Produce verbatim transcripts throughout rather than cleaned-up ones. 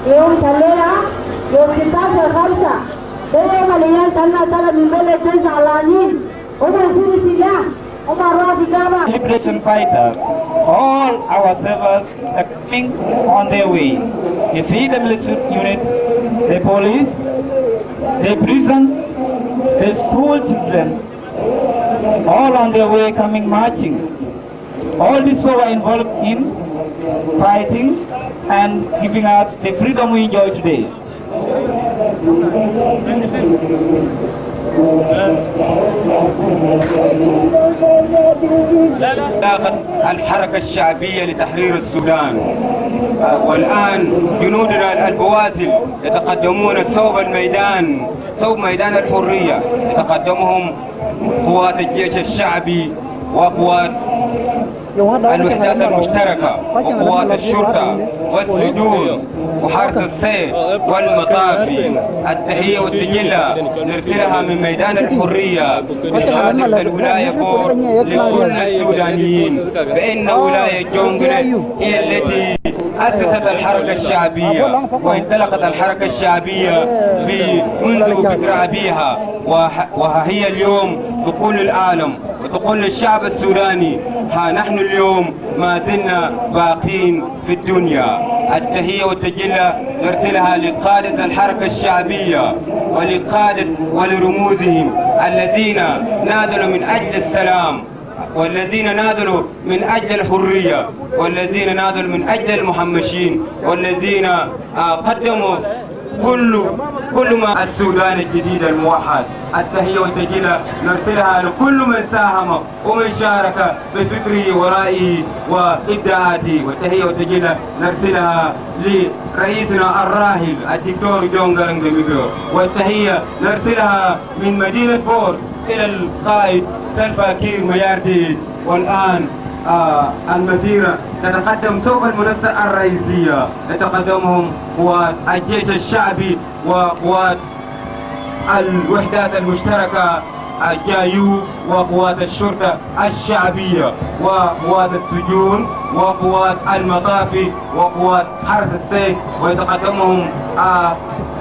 يوم الليلة، يوم ستاشر خمسة، ده يوم العيال تلنا طلب من بلد زعلانين. هم يصيروا سلاح، هم أرواح في جابا. Liberation fighters, all our servers are coming on their way. You see the military unit, the police, the prison, the school children, all on their way coming marching. All these people were involved in fighting and giving us the freedom we enjoy today. الحركة الشعبية لتحرير السودان. والآن جنودنا البواسل يتقدمون صوب الميدان، صوب ميدان الحرية، يتقدمهم قوات الجيش الشعبي وقوات الوحدات المشتركة وقوات الشرطة والسجون وحرس السيف والمطافي. التحية والسجلة نرسلها من ميدان الحرية لشارع الولاية فور لكل السودانيين، بأن ولاية جونغلي هي التي أسست الحركة الشعبية، وانطلقت الحركة الشعبية في منذ فكر أبيها، وه-، وها هي اليوم تقول للعالم وتقول للشعب السوداني: ها نحن اليوم ما زلنا باقين في الدنيا. التحية والتجلة نرسلها لقادة الحركة الشعبية ولقادة ولرموزهم الذين ناضلوا من أجل السلام، والذين ناضلوا من أجل الحرية، والذين ناضلوا من أجل المهمشين، والذين، آه، قدموا كل، كل ما السودان الجديد الموحد. التحية والتجلة نرسلها لكل من ساهم ومن شارك بفكره ورأيه وإبداعاته، والتحية والتجلة نرسلها لرئيسنا الراحل الدكتور جون غارنغ ديميغور، والتحية نرسلها من مدينة بور إلى القائد سلفا كير ميارديت. والآن، آه، المسيرة تتقدم سوق المنصة الرئيسية، يتقدمهم قوات الجيش الشعبي وقوات الوحدات المشتركة الجيوش وقوات الشرطة الشعبية وقوات السجون وقوات المطافي وقوات حرس السيف، ويتقدمهم، آه،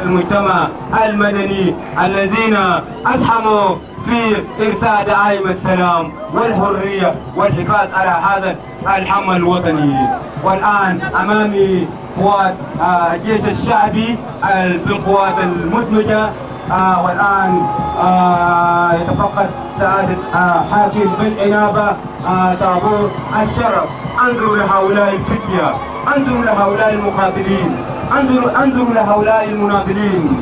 المجتمع المدني الذين أسهموا في إرساء دعائم السلام والحرية والحفاظ على هذا الحمى الوطني. والآن أمامي قوات، آه، الجيش الشعبي، آه، بالقوات المدمجة. آه، والآن، آه، يتفقد سعادة، آه، حاكم بن عنابة، آه، طابور الشرف. انظروا لهؤلاء الفتية، انظروا لهؤلاء المقاتلين، انظروا، انظروا لهؤلاء المناضلين.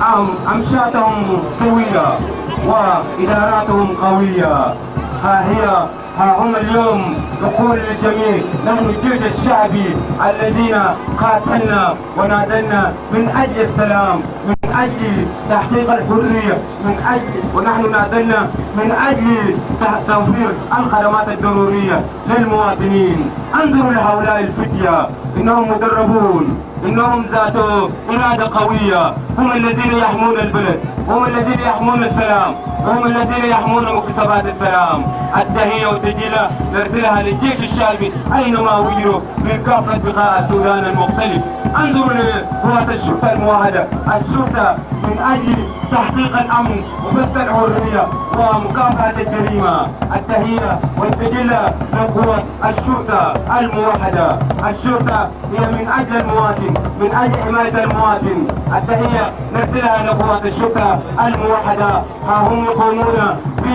أم-، أمشاتهم طويلة وإداراتهم قوية. ها هي ها هم اليوم نقول للجميع: نحن الجيش الشعبي الذين قاتلنا وناضلنا من أجل السلام، من أجل تحقيق الحرية، من أجل، ونحن ناضلنا من أجل ت-، توفير الخدمات الضرورية للمواطنين. انظروا لهؤلاء الفتية، إنهم مدربون، إنهم ذات إرادة قوية، هم الذين يحمون البلد، هم الذين يحمون السلام، هم الذين يحمون مكتسبات السلام. التحية والتجلة نرسلها للجيش الشعبي أينما وجدوا في كافة بقاع السودان المختلف. انظروا لقوات الشرطة الموحدة، الشرطة من أجل تحقيق الأمن وبث الحرية ومكافحة الجريمة. التحية والتجلة لقوات الشرطة الموحدة، الشرطة هي من أجل المواطن، من أجل حماية المواطن. التحية نرسلها لقوات الشرطة الموحدة، ها هم يقومون ب،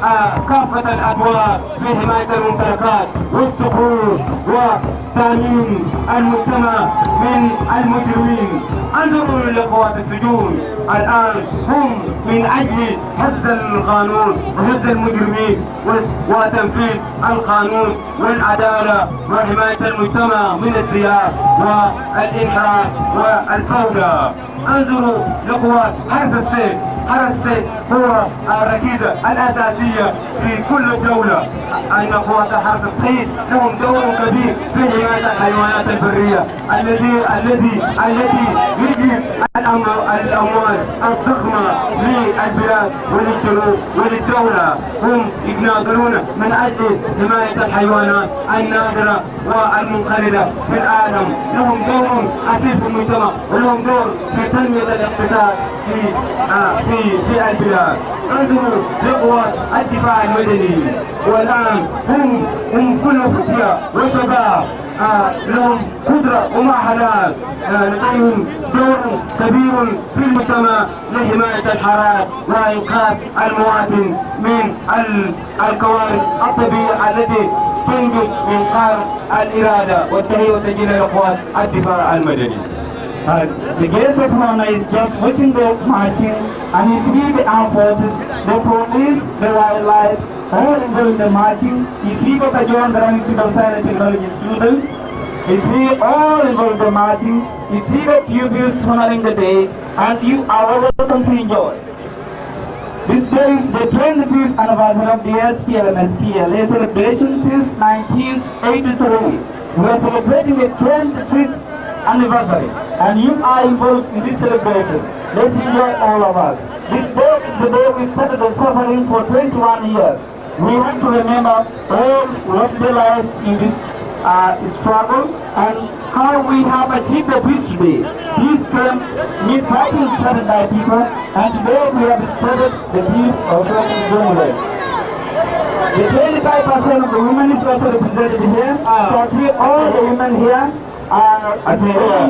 آه، كافة الأدوار في حماية الممتلكات والصخور وتأمين المجتمع من المجرمين. انظروا لقوات السجون، الآن هم من أجل حفظ القانون وحفظ المجرمين و-، وتنفيذ القانون والعدالة وحماية المجتمع من الضياع والانحراف والفوضى. انظروا لقوات حرس السيف. حرس السيف هو الركيزة الأساسية في كل الدولة، أن قوات حرس السيف لهم دور كبير في حماية الحيوانات البرية الذي، الذي، التي يجلب الأم-، الأموال الضخمة للبلاد وللشعوب وللدولة. هم يناضلون من أجل حماية الحيوانات النادرة والمنقرضة في العالم، لهم دور أساسي في المجتمع ولهم دور في تنمية الاقتصاد في، آه، في، في البلاد. انظروا لقوات الدفاع المدني، والآن هم، هم كل فتية وشباب، آه، لهم قدرة ومؤهلات، آه، لديهم دور كبير في المجتمع لحماية الحرائق وإنقاذ المواطن من ال-، الكوارث الطبيعية التي تنبت من قهر الإرادة. والتحية والتجلة لقوات الدفاع المدني. Uh, the guest of honor is just watching the marching, and you see the armed forces, the police, the wildlife, all involved in the marching. You see Papa John running to the science and technology students. You see all involved in the marching. You see the pupils honoring the day, and you are all welcome to enjoy. This day is the twenty-fifth anniversary of the S P L M S P L A celebration since nineteen eighty-three. We are celebrating the twenty-fifth anniversary, and you are involved in this celebration. Let's enjoy, all of us. This day is the day we started the suffering for twenty-one years. We have to remember all what the lives in this, uh, struggle and how we have achieved the peace today. Peace came, means fighting started by people, and today we have started the peace of South Sudan. The twenty-five percent of the women is also represented here. Ah. So I see all the women here are, okay, yeah,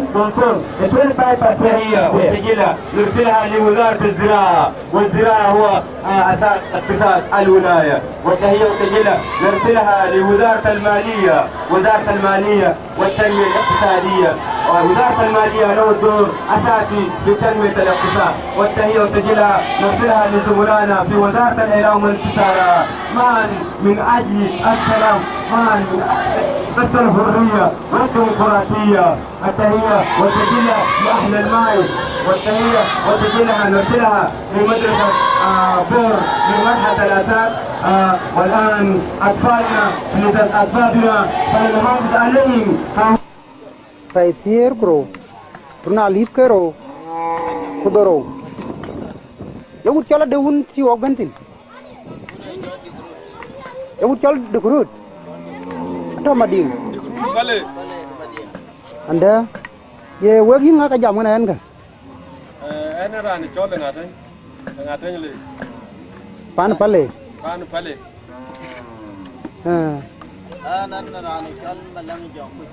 the twenty-five percent. التحية والتجلة نرسلها لوزارة الزراعة، والزراعة هو، آه، أساس اقتصاد الولاية. والتحية والتجلة نرسلها لوزارة المالية، وزارة المالية والتنمية الاقتصادية. ووزارة المالية له دور أساسي في تنمية الاقتصاد. والتحية والتجلة نرسلها لزملائنا في وزارة الإعلام والاستشارة، معا من أجل السلام، معا من أجل الحرية والديمقراطية. التحية والتجلة لأهل الماي، والتحية والتجلة نرسلها لمدرسة، آه، بور في مرحلة الأساس. آه، والآن أطفالنا، نساء أطفالنا، فلنحافظ عليهم. Pɛi thiëër ku rou, run alip ke rou, ku dhorou. Ye wut cɔl ade wun cï wɔk bɛ̈n thïn. Ee wut cɔl Dek Rut. Atɔ̈ Madiŋ. Dek Rut Pale. Ande, ye wek yïn ŋa ka jam ŋën ɛn kë? Eh, ɛn raan cɔl Ŋateny. Ŋateny le. Pan Pale. Pan Pale. Eh. An, an raan cɔl Malaŋ Jɔŋ Kuc.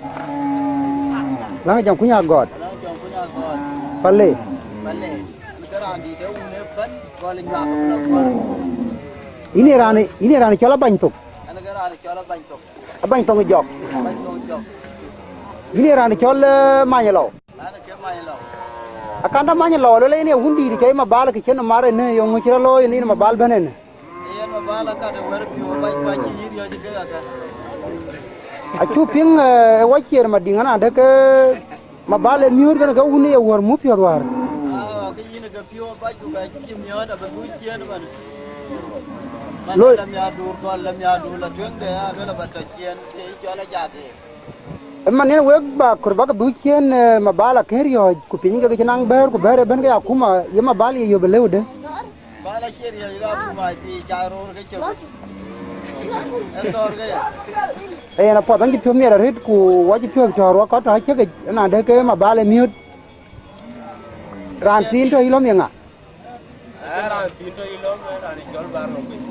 Laŋ Jɔŋ Kuny Agɔɔt. Malaŋ Jɔŋ Kuny Agɔɔt. Pale. Pale. An ke raan dït ë wun ë pɛ̈n, gɔl ë nyuak ë pɛ̈n guɔ̈r. Yïn ee raan, yïn ee raan cɔl Abany Thok. An ke raan cɔl Abany Thok. Abany Thok Jɔk. Abany Thok Jɔk. Yïn ee raan cɔl, eh, Many Lɔu. An ke Many Lɔu. Akanda Many Lɔu, luel yen ee wun dït cɔl Mabal, kë cïn mar ënë, yeŋö cï rɔt looi ënë, yïn Mabal bɛ̈n ënë? Yen Mabal aka de wɛ̈r piɔ̈u bac, bac cï yïn riɔ̈c ke aka. Acuk piŋ, eh, waciɛɛr Madiŋ anande ke Mabal ë miööt kënë ke wun ë ye wär muk piɔ̈ɔ̈th wäär. Aa, ke yïn ke piɔ̈u bac ku ka cï miɔ̈ɔ̈t abï dhuc ciëën man. Man loi. Lë miaar dur kɔn, lë miaar dur la tueŋde, aa, luel aba tɔ ciëën, ke yï cɔl ajak ye. Ëman yen wek ba kɔɔr bäk dhuc ciëën, eh, Mabal akën riɔ̈ɔ̈c, ku piny ke cï naŋ bɛ̈ɛ̈r, ku bɛ̈ɛ̈r ëbɛ̈n ke ya akuma, ye Mabal ye yöp ë lëude. Bal acie riɔ̈c ka ku mac pïïr ca röör ke cök. Ë thɔ̈r ke ya. Ee, yen apuɔth, an cï piɔ̈u miɛt arëët, ku wa cï piɔ̈u tɔ̈ ruɔk kɔ̈t tɔ̈ cïk yic, ënande ke Mabal ë miöt. Raan thiin tɔ̈ yï lɔ̈m ye ŋa? Ee, raan thiin tɔ̈ yï lɔ̈m, ee, raan ë cɔl Bar Makuëny.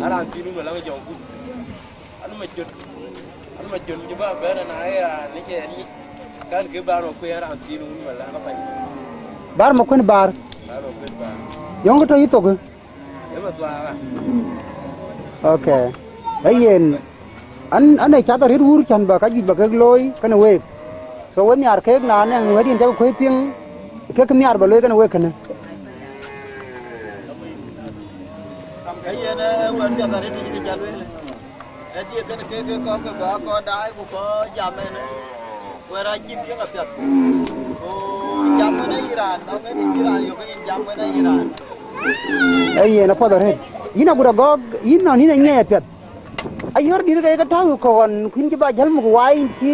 Ee, raan thiin wun Malaŋ Jɔŋ Kuc. An ma jot, an ma jot cï bä bɛ̈n, na ë raan ë cɛ ŋic, kan kë Bar Makuëny raan thiin wun Malaŋ Abany. Bar Makuëny Bar. Bar Makuëny Bar. Yɔ̈ŋ kë tɔ̈ yï thok ë? Ë ma thuaaka. Ok. Ee yen, an, an ee cath arëët wur cän bä ka juëc bä kek looi kënë week. So we nhiaar keek na nɛŋ wɛ̈t yen cä ke kuëë piŋ, kek nhiaar bä looi kënë week kënë. Ee yen, ee, wɛ̈t piath arëët yen kë ca lueel. Ë diëk kën ke, ke kɔ̈k ke bä kɔn daai ku kɔc jam ënë, wɛ̈t acï piŋ apiɛth. Ku jam ënë yï raan, nɔŋ ënë cï raan yök ke yïn jam ënë yï raan. Ee yen apuɔth arëët. Yïn agut agɔ̈k, yïn nɔn yïn anyiɛɛi apiɛth. Ayɔ̈r dït ke ye ke tääu kɔ̈k ɣɔn, ku yïn cï bä jäl muk wai, yïn cï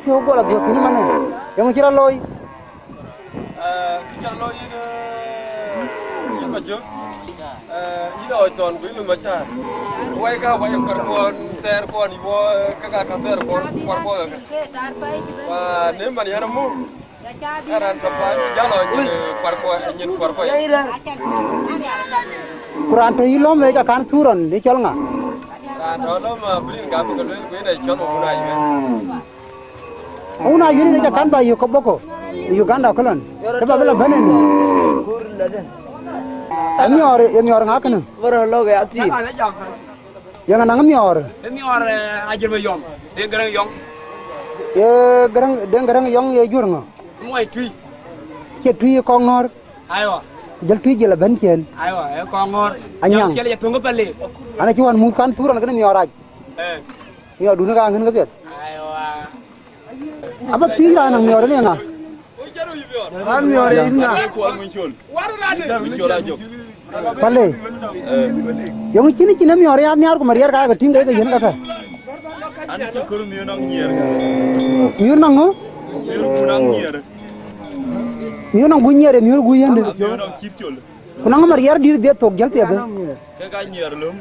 piɔ̈u gɔl adhuɔ̈k thïn ëmanë. Yeŋö cï rɔt looi? Eh, kë jɔl looi yïn, eh, yïn Majök, eh, yïn Aɣɔc Thɔn ku yïn Lum Macäär. Wai ka wai kuarkuɔn, thɛɛrkuɔn, yï wɔ, eh, ka ka ka thɛɛrkuɔn, kuarkuɔn ka. Wa ne man yɛn amu, ë raan tɔ paan cï jäl ɔ nyin, eh, kuarkuɔn, nyin kuarkuɔn. Ku raan tɔ yï lɔ̈m ë ca kan thurɔn, ë cɔl ŋa? Raan tɔ lɔ̈m, ah, bï rin ka bï ke lueel, ku yïn ë cɔl Mamun Ayuen. Awun a yuni ne ca kan ba yök ke boko Uganda këlɔn. Ke ba bï la bɛ̈n ënë. Ë miɔɔr, ë miɔɔr ŋa kënë? Boro lok ya thil. Yeŋa naŋ miɔɔr? Ë miɔɔr, eh, Ajil Mayɔm, Deŋ Gäräŋ Yɔŋ. Ye Gäräŋ, Deŋ Gäräŋ Yɔŋ ye jur ŋö? Muɔny Tui. Cie Tui ye kɔŋ ŋɔ̈ɔ̈r? Aiwa. Ku jël Tui jël abɛ̈n ciëën. Aiwa, ë kɔŋ ŋɔ̈ɔ̈r. Anyaŋ. Jam ciɛl ya thöŋ ke pale. Ana cï wan muth kan thurɔn kënë miɔɔr rac. Eh. Miɔɔr dun ka ŋën ke piɛth. Aiwa. Aba thiëc raan nɔŋ miɔɔr ënë ŋa? An miɔɔr ë yïn ŋa? Pale. Yöŋ cïn cïn ë miɔɔr ya nhiaar ku mariɛɛr ka ke tïŋ ke ke yiën ka ka. An cï kör miöör nɔŋ nyiɛɛr ka. Miöör nɔŋ ŋö? Miöör ku nɔŋ nyiɛɛr. Miöör nɔŋ guc nyiɛɛr, miöör guc yëndë. Miöör nɔŋ cït col. Ku nɔŋ mariɛɛr dït dhiëth thok jäl thiëth. Ke ka nyiɛɛr löm.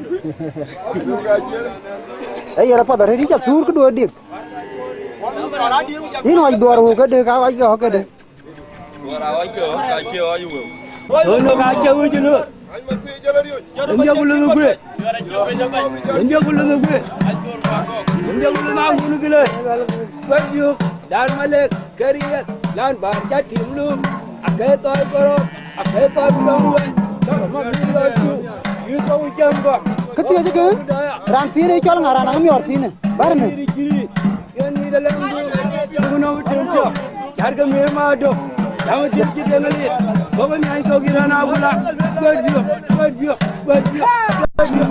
Ee yen apath arëët yï ca thuur këdu ë dik. Yïn ɣɔc dhuɔɔr wëu këdë, ka ɣɔc yɔ̈ɔ̈k këdë. Dhuɔɔr aɣɔc ke ɣɔc, ka cie ɣɔc wëu. Ɣöö ka cie wëu cï luöör. Ën jɔku löŋ ë guëër. Ën jɔku löŋ ë guëër. Ën jɔku löŋ ë aŋun gilë. Kuat yök, dar malek, kër yeth, lan bäär ca tim lum. Akëë thɔɔc kɔrɔ, akëë thɔɔc lɔŋ wën. Cɔk ë mak bï lɔ cu. Yï thɔu cäm gɔk. Kë thiëëc kë, raan thiin ë cɔl ŋa, raan aŋ miɔɔr thiinë? Bär në. Yen nïït alɛŋdu, duku nɔm tim cɔk, carkë miëër ma dök, daŋ tim cï deŋ alit, bɔ̈kë nhiany thok yïn raan awula, guäär biök, guäär biök, guäär biök, guäär biök.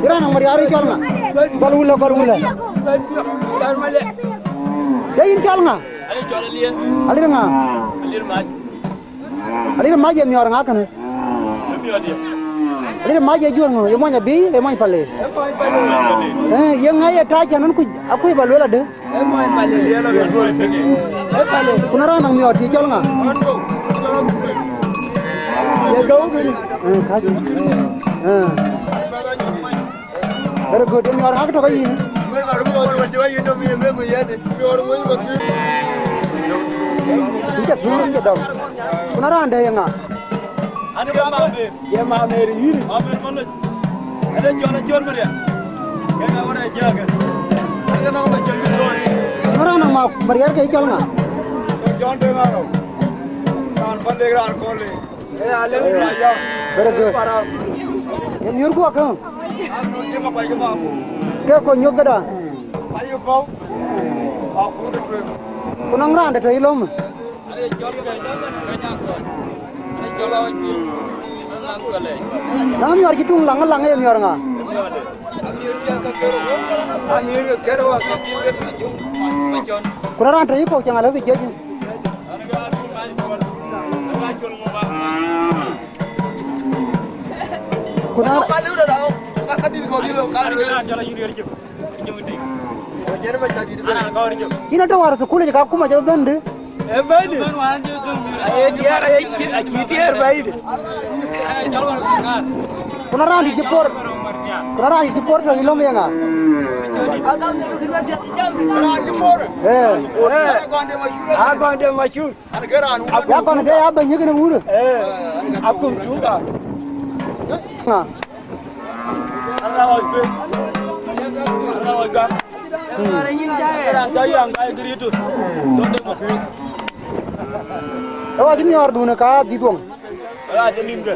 Yïn raan aŋ mariaar ë cɔl ŋa? Guäär biök. Gɔl wulë, gɔl wulë. Guäär biök, car malek. Ye yïn cɔl ŋa? Alir cɔl Alir. Alir ŋa? Alir mac. Alir mac ye miɔɔr ŋa kënë? Ë miɔɔr dië. Alir mac ye juöör ŋö? Ye mony abï, ye mony pale. Ë mony pale. Ee, ye ŋa ye tac cän ɣɔn kuc, akuc ba lueel adë? Ë mony pale. Ë pale. Ku na raan nɔŋ miɔɔr tï cɔl ŋa? Ye gɔu kënë. Ee, kac. Ee. Very good. Yemiɔr ŋak tɔ̈ ke yïn. Yïn ca thur, yïn ca dɔm. Ku na raan dɛ̈ ye ŋa? An ke Mamer. Ye Mamer yïn. Mamer Malec. Ade Jɔn, Jɔn Maria. Ke na wara jaga. An ke nɔŋ ma Jɔn Victoria. Ku na raan nɔŋ ma Mariar ke cɔl ŋa? Jɔn de ŋa? Raan Malek, raan Kɔlek. Very good. Ye miɔr guɔ ke? Ke kɔc nyuɔth këda. Ku nɔŋ raan de tɔ̈ yï lom. Nɔŋ miɔr cï tuŋ laŋ laŋ ye miɔr ŋa? Ku na raan tɔ̈ yï kɔ̈u cäŋ alëkë jiëc. Ku na, yïn atɔ̈ wäär thukul yic ka kuma jɔ bɛ̈n dï? Ë bɛ̈nydï. Aye diɛɛr, aye cï, acï diɛɛr bɛ̈nydï. Ku na raan dït cï por, ku na raan dït cï por tɔ̈ yï lom ye ŋa? Raan cï por. Ee. Ee. Agɔnde Macut. Ya kɔn ke ya bɛ̈ny yïk në wurë. Ee, akum cuŋda. Ŋa? Ala wa cuëŋ. Ala wa gam. Ran ka yang ka giritu. Donde mo kuiŋ. Ë wa cï miɔɔrdun ka dhith wöŋ. Ala cï nim ke.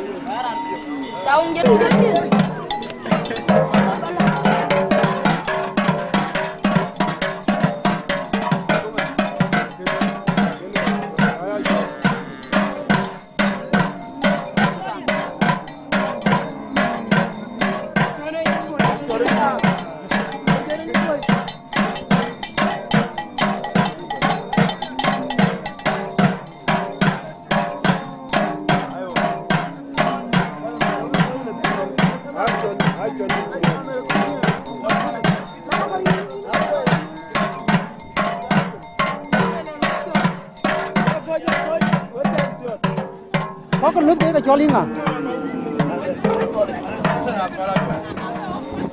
Kɔc ke luth ke ke cɔl yï ŋa?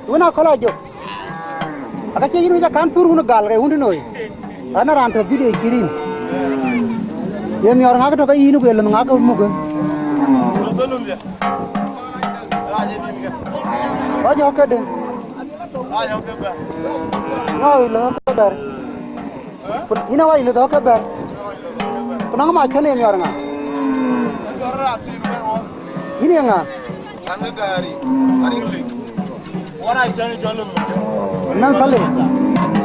Wun akɔl ajök. Aka cie yïn wec akan thur wun gal ke wun tënoi. An, raan tɔ̈ video cï rim. Ye miɔɔr ŋak tɔ̈ ke yïn ku ye lon ŋak ke muk. Wa jɔ këde. Wa jɔ ke bɛ̈r. Wa jɔ ke bɛ̈r. Ku yïn awai luth ke bɛ̈r. Ku nɔŋ mac kënë ye miɔɔr ŋa? Yïn ye ŋa? An ke gari, an English. Wara chan jalo. Nan pale.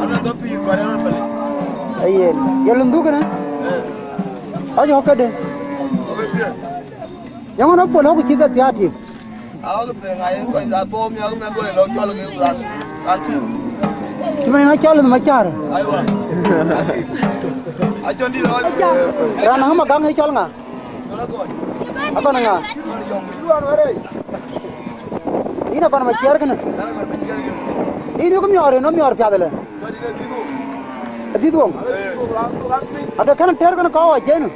An nan datu yi bare nan pale. Ayen. Ye lon dhuk kënë? Eh. Wa jɔ këde. Oke tiɛ. Yeŋö na pol ku cï ke thiaak tik? Awak thëŋ, ayen kɔc, athuɔɔu miäk mɛnh dhuɔi lɔ cɔl ke ran, ran tïŋ. Cï man ŋa cɔl në Macar? Aiwa. Acɔn dït ɣɔc. Raan ŋa Magaŋ ë cɔl ŋa? Akɔn ŋa? Yïn akɔn Maciɛɛr kënë? Yïn yök miɔɔr yen, miɔɔr piath ëlë? Adhith woŋ. Ake kɛn tɛ̈r kënë kɔɔu acënë.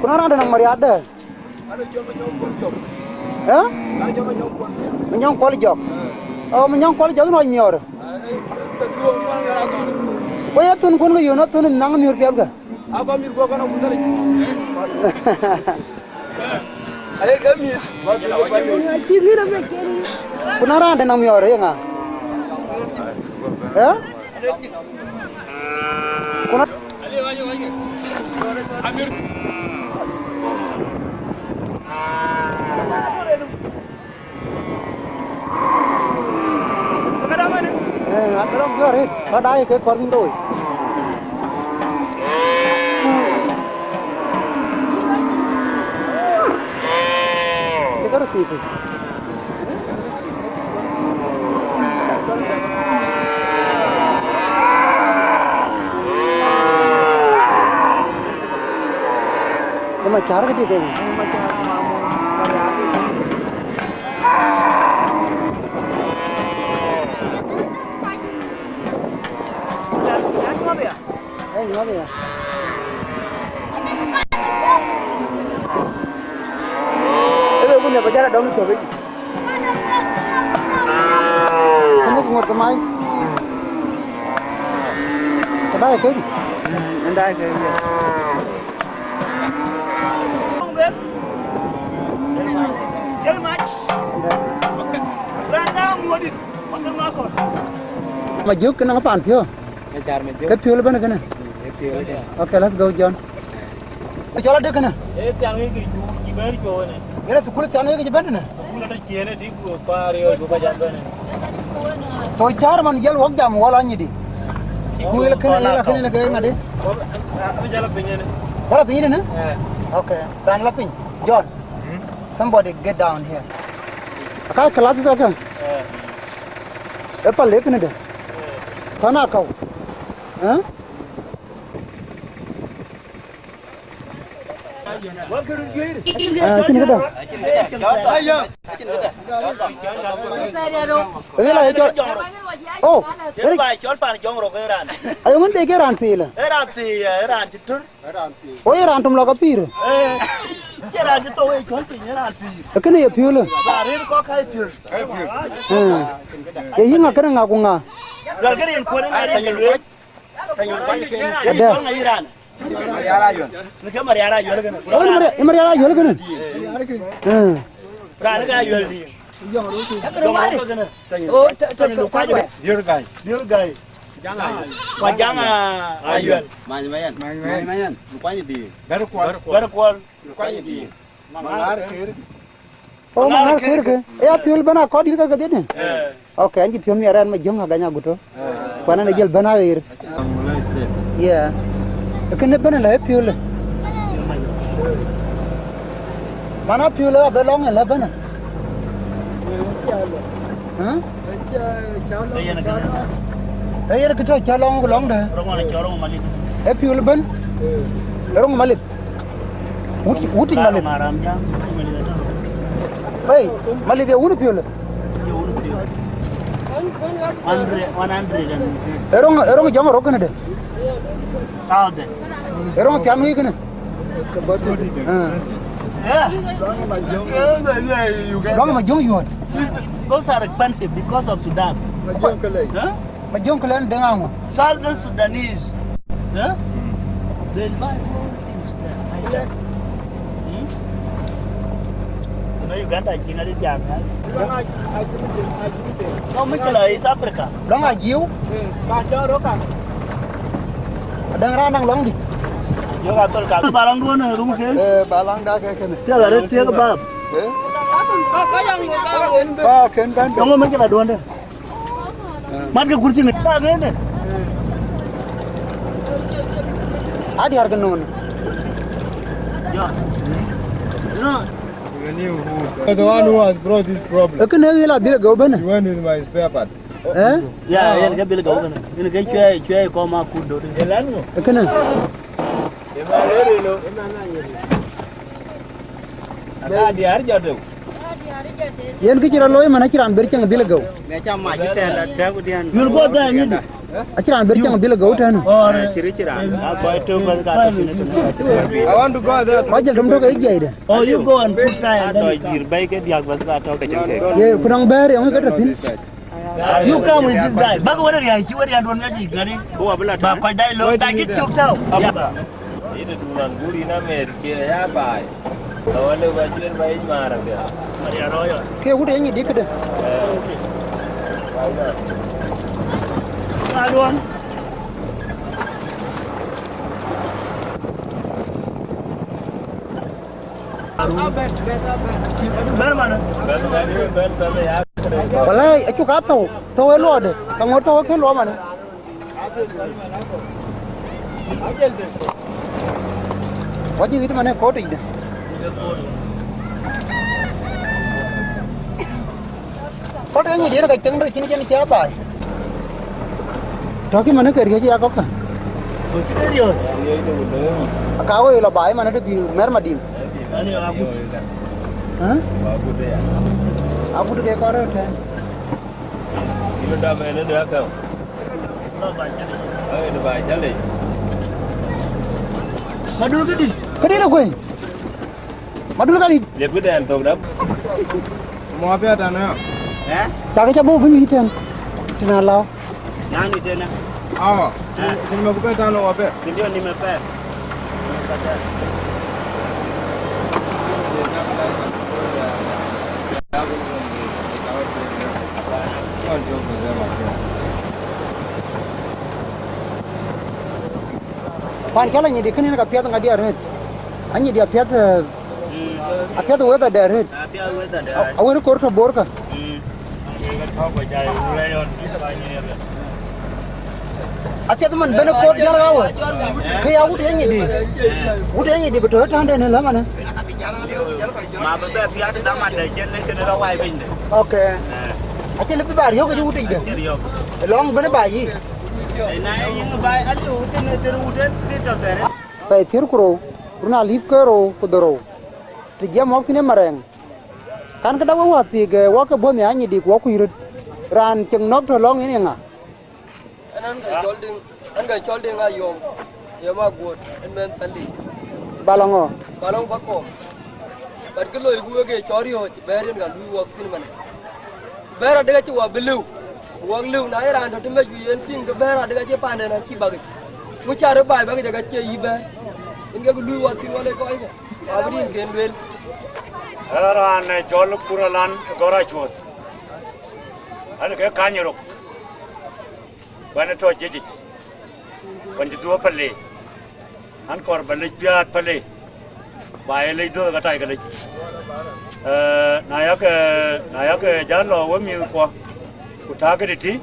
Ku na raan de nɔŋ Mariar dɛ? Ë? Manyɔŋ Kuɔl Jɔk. Oh, Manyɔŋ Kuɔl Jɔk ŋɔc miɔɔr. Ku ye thun kun ke yön, thun naŋ miöör piɛth ke. Aba mit guɔ kɔn abun dhalic. Aye ke mit. Cï ŋïn abï cïn. Ku na raan de nɔŋ miɔɔr ye ŋa? Ë? Ku na Eh, abï rɔm jɔt arëët, ba daai ke kɔr bï looi. Cï kë röt thiic piny. Ë Macar këdï keny. Ë nyuɔɔth ya. Ëlë ku nya ba jal a dɔm thök. Ŋot ke mai. Ke dai ke. Ndai ke. Jël mac. Raan daa ŋuɔ̈t dït. Majöŋ ke nɔŋ pan piɔ̈u. Ke piɔ̈u ëbɛ̈n kënë. Okay, let's go, John. Cɔl adek kënë. Ee thiaŋ ë kë cu cï bɛ̈n cuɔ̈u ënë. Yɛn ë thukul thiaŋ ë kë cï bɛ̈n tënë. Thukul ënë ciëën ë tïŋ ku paar yɔ̈ɔ̈c ku ka jam bɛ̈n ënë. So cäär man jäl wok jam wala nyïdï. Ku yel kënë, yel kënë në ke ŋadï. Abï jal la piny ënë. Wala piny ënë? Eh. Okay. Raan la piny. John. Hmm? Somebody get down here. Aka classes aka. Eh. E pal lek ne de. Eh. Thana kau. Eh? Ah, cïn këda. Ayo. Ayo la e cɔl. Oh, eri ba cɔl pan jɔŋ rok ë raan. Ayo ŋun de ke raan thil. Ë raan thil, ë raan cï tör. Ë raan thil. Oh, ë raan tum lɔ ka pïïr. Eh. Cï raan cï thou ë cɔl piny ë raan thil. Kënë ye piöl. Ba rir kɔk ka ye piöl. Eh. Ye yï ŋa kënë ŋa ku ŋa? Lual ke rin kuɔn ë ŋa rin ke lueel. Ada. Mariara Ayuel. Ni ke Mariara Ayuel kënë. Oh, Mari-, Mariara Ayuel kënë. Eh. Raan ka Ayuel di. Oh, to, to, to, to. Biur gai. Biur gai. Janga. Wa janga Ayuel. Many mayan. Many mayan. Many mayan. Mkwany di. Ber kuɔl. Ber kuɔl. Mkwany di. Mangar kër. Oh, mangar kër ke. Ya piöl bana kɔdït ka kedhie. Eh. Okay, an cï piɔ̈u miɛt rɛn Majöŋ Agany Aguto. Kuan an ë jël bɛ̈n aɣeer. Yeah. Kënë bɛ̈n lɔ ë piöl. Man a piöl abë lɔŋ ë lɔ bɛ̈n. Hä? Ee yen kë tɔ̈ cä lɔŋ ku lɔŋ dɛ. Ë piöl bɛ̈n. Ë röŋ malith. Wut, wut yic malith. Ei, malith ye wun piöl. One hundred, one hundred and fifty. Ë röŋ, ë röŋ jɔŋ rok kënë de. Southern. Ë röŋ thian wïc kënë. Ah. Yeah. Lɔŋ Majöŋ yuɔt. Those are expensive because of Sudan. Majöŋ këlei. Huh? Majöŋ këlei deŋ aŋö? Southern Sudanese. Huh? They buy all things there. I check. Hmm? You know Uganda, China, they are. No, Michela, East Africa. Lɔŋ Ajiu. Ba jɔŋ rok ka. Adäŋ raan naŋ lɔŋdï. Yo ka thol ka. Ba lɔŋ duɔn rum ke. Eh, ba lɔŋ da ke kene. Ya la ret thiek ba. Eh? Ba ken ban. Kaŋö Michela duɔn de? Mat ke kursi ŋic. Ba ŋic de. Adiäär ke nɔn. John. No. The one who has brought this problem. Ë kënë ë la bï lë gɔu bɛ̈në. He went with my spare part. Eh? Ya, yen ke bï lë gɔu kënë. Yen ke cuɛɛi, cuɛɛi kɔm akut dot. Ë kënë. Yen kë cï rɔt looi man acï raan ber cieŋ dhil ë gäu. Ŋɛc amac tɛ̈n la dɛ̈k diɛn. You'll go there, you do. Acï raan ber cieŋ dhil ë gäu tënë. Or, eh, cï rï cï raan. A kɔc tök bɛ̈n ka tök. I want to go there. Kɔc jël dom tök ë jiɛcde. Oh, you go and put tie and then you come. Dɔc dïr bɛ̈i ke diäk bɛ̈n ka tök ke cïn kek. Ye, ku nɔŋ bɛ̈ɛ̈r yɔŋ ë ke tɔ̈ thïn. You come with this guy. Bak wërë riäi cï wërë riäi duɔn ŋäc yic ŋäri. Ba bï la bak kɔc dai lɔ, dai cï thiök tääu. Yïn ë dunan guur yïn amer cie ya baai. Tɔ̈ wël ë ba juël ba yic maar abia. Ke wut ë nyin dï këdë. Aduɔn. Bɛ̈n manë. Wala acuk a thou, thou ë luɔɔde, ka ŋot thou ke luɔɔ manë. Wajï ɣit manë kotic de. Kɔc ë ŋic yen ka cieŋ dɔ̈ cïn cïn cia baai. Tɔ̈kï manë ke riɔ̈c ya kɔ̈k kä. Ku cï ke riɔ̈c. Aka woi lɔ baai manë të bï mɛr madïm. Ani agut. Hä? Agut ke kɔn rɛ̈ɛ̈r tɛ̈n. Yïn dam en ëdë akɛ̈u. Ë, ëdë ba cä lec. Madul këdï. Këdï lë kuëny. Madul kadït. Liep këdɛn thok dap. Mɔ piɛth tɛ̈n ë. Cakë ca bɔ̈ bï mïth tɛ̈n. Tënë alɔ̈u. Nani tënë? Awa. Eh. Sini mekupɛ̈t tano wape? Sindio nimepɛ̈t. Pan cɔl Anyidi kënë yen ka piɛth ŋa diɛt arëët? Anyidi apiɛth, eh, apiɛth weather de arëët. Apiɛth weather de. A-, awën kor tɔ Bor ka. Mm. Apiɛth man bɛn kor jal ɣawe. Kë ya wut Anyidi. Wut Anyidi bï tɔ tande në lëmanë. Ma bï bɛ piaat ë dhaman de cen në kënë ka wai piny de. Ok. Eh. Acï lëbï ba riɔ̈k ë wut yic de. Acï riɔ̈k. Lɔŋ bën ba yï. Eh, na ye yïŋ ba aliu tënë tënë wut ë tënë tɔ thɛɛr. Pɛi thiër ku rou, run alip ke rou ku dhorou. Të jiɛɛm wɔk thïn ë marɛɛŋ. Kan këda wek wäthik, eh, wɔ ke bɔ̈ në Anyidi ku wɔ kuc röt. Raan ceŋ nɔ̈k tɔ lɔŋ yen ye ŋa? Ɛn, ɛn ka cɔl Diŋ, ɛn ka cɔl Diŋ Ayom, Ayom Aguɔt, ɛn mɛn Thali. Ba lɔ ŋö? Ba lɔ Bakom. But kë loi ku wek ee cɔl riɔ̈ɔ̈c, bɛ̈ɛ̈r yen ka luui wɔk thïn ëmënë. Bɛ̈ɛ̈r adek acï wɔ bï lëu, wɔk lëu, na ye raan tɔ të mec wïc yen piŋ, ke bɛ̈ɛ̈r adek acie paanden acï bakic. Ŋu ca rɔt baai bakic, aka cie yï bɛ̈ɛ̈r. Yen kek luui wɔk thïn wɔ le kɔckë, abï rinken lueel. Ee raan, ee, cɔl Kuralan ë Gɔ̈r Acuɔth. Ɛn ke kany rok. Kuɛn ë tɔ jiëcic, kuɛn cï dhuɔ̈k päl le, an, kɔɔr bä lec piäät päl le, ba ye lec dhuɔ̈k ka tai ke lec. Eh, na yak, eh, na yak, eh, jäl lɔ we mïthkuɔ, ku tääkë tëtï,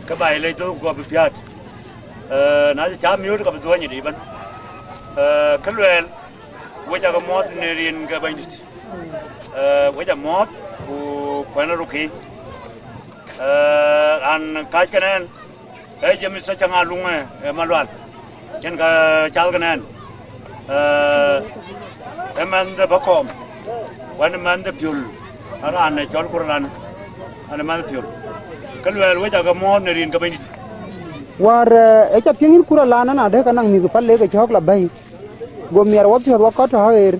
ke ba ye lec dhuɔ̈k ku bï piäät. Eh, na cï cä miööt, ka bï dhuɔ̈ny ëdï ëbɛ̈n. Eh, kë luɛɛl, wec akë muɔ̈ɔ̈th në rin ke Bɛ̈nydït. Eh, wec amuɔ̈ɔ̈th, ku kuɛn rukï. Eh, raan kääc kënë ɛn, ee James Acaŋ Aluŋ, eh, ë Malual. Cïn ka cath kënë ɛn. Eh, ë mɛnh de Bakom, wën ë mɛnh de Piöl, ë raan ë cɔl Kuralan, an ë mɛnh Piöl. Kë luɛɛl wec akë muɔ̈ɔ̈th në rin ke Bɛ̈nydït. Wäär, eh, ë ca piŋ yïn Kuralan, an, adë ka naŋ mïth päl lek ë cɔ̈ɔ̈k la bɛ̈i. Go miɛt wɔ piɔ̈ɔ̈th wɔ kɔ̈t tɔ aɣeer.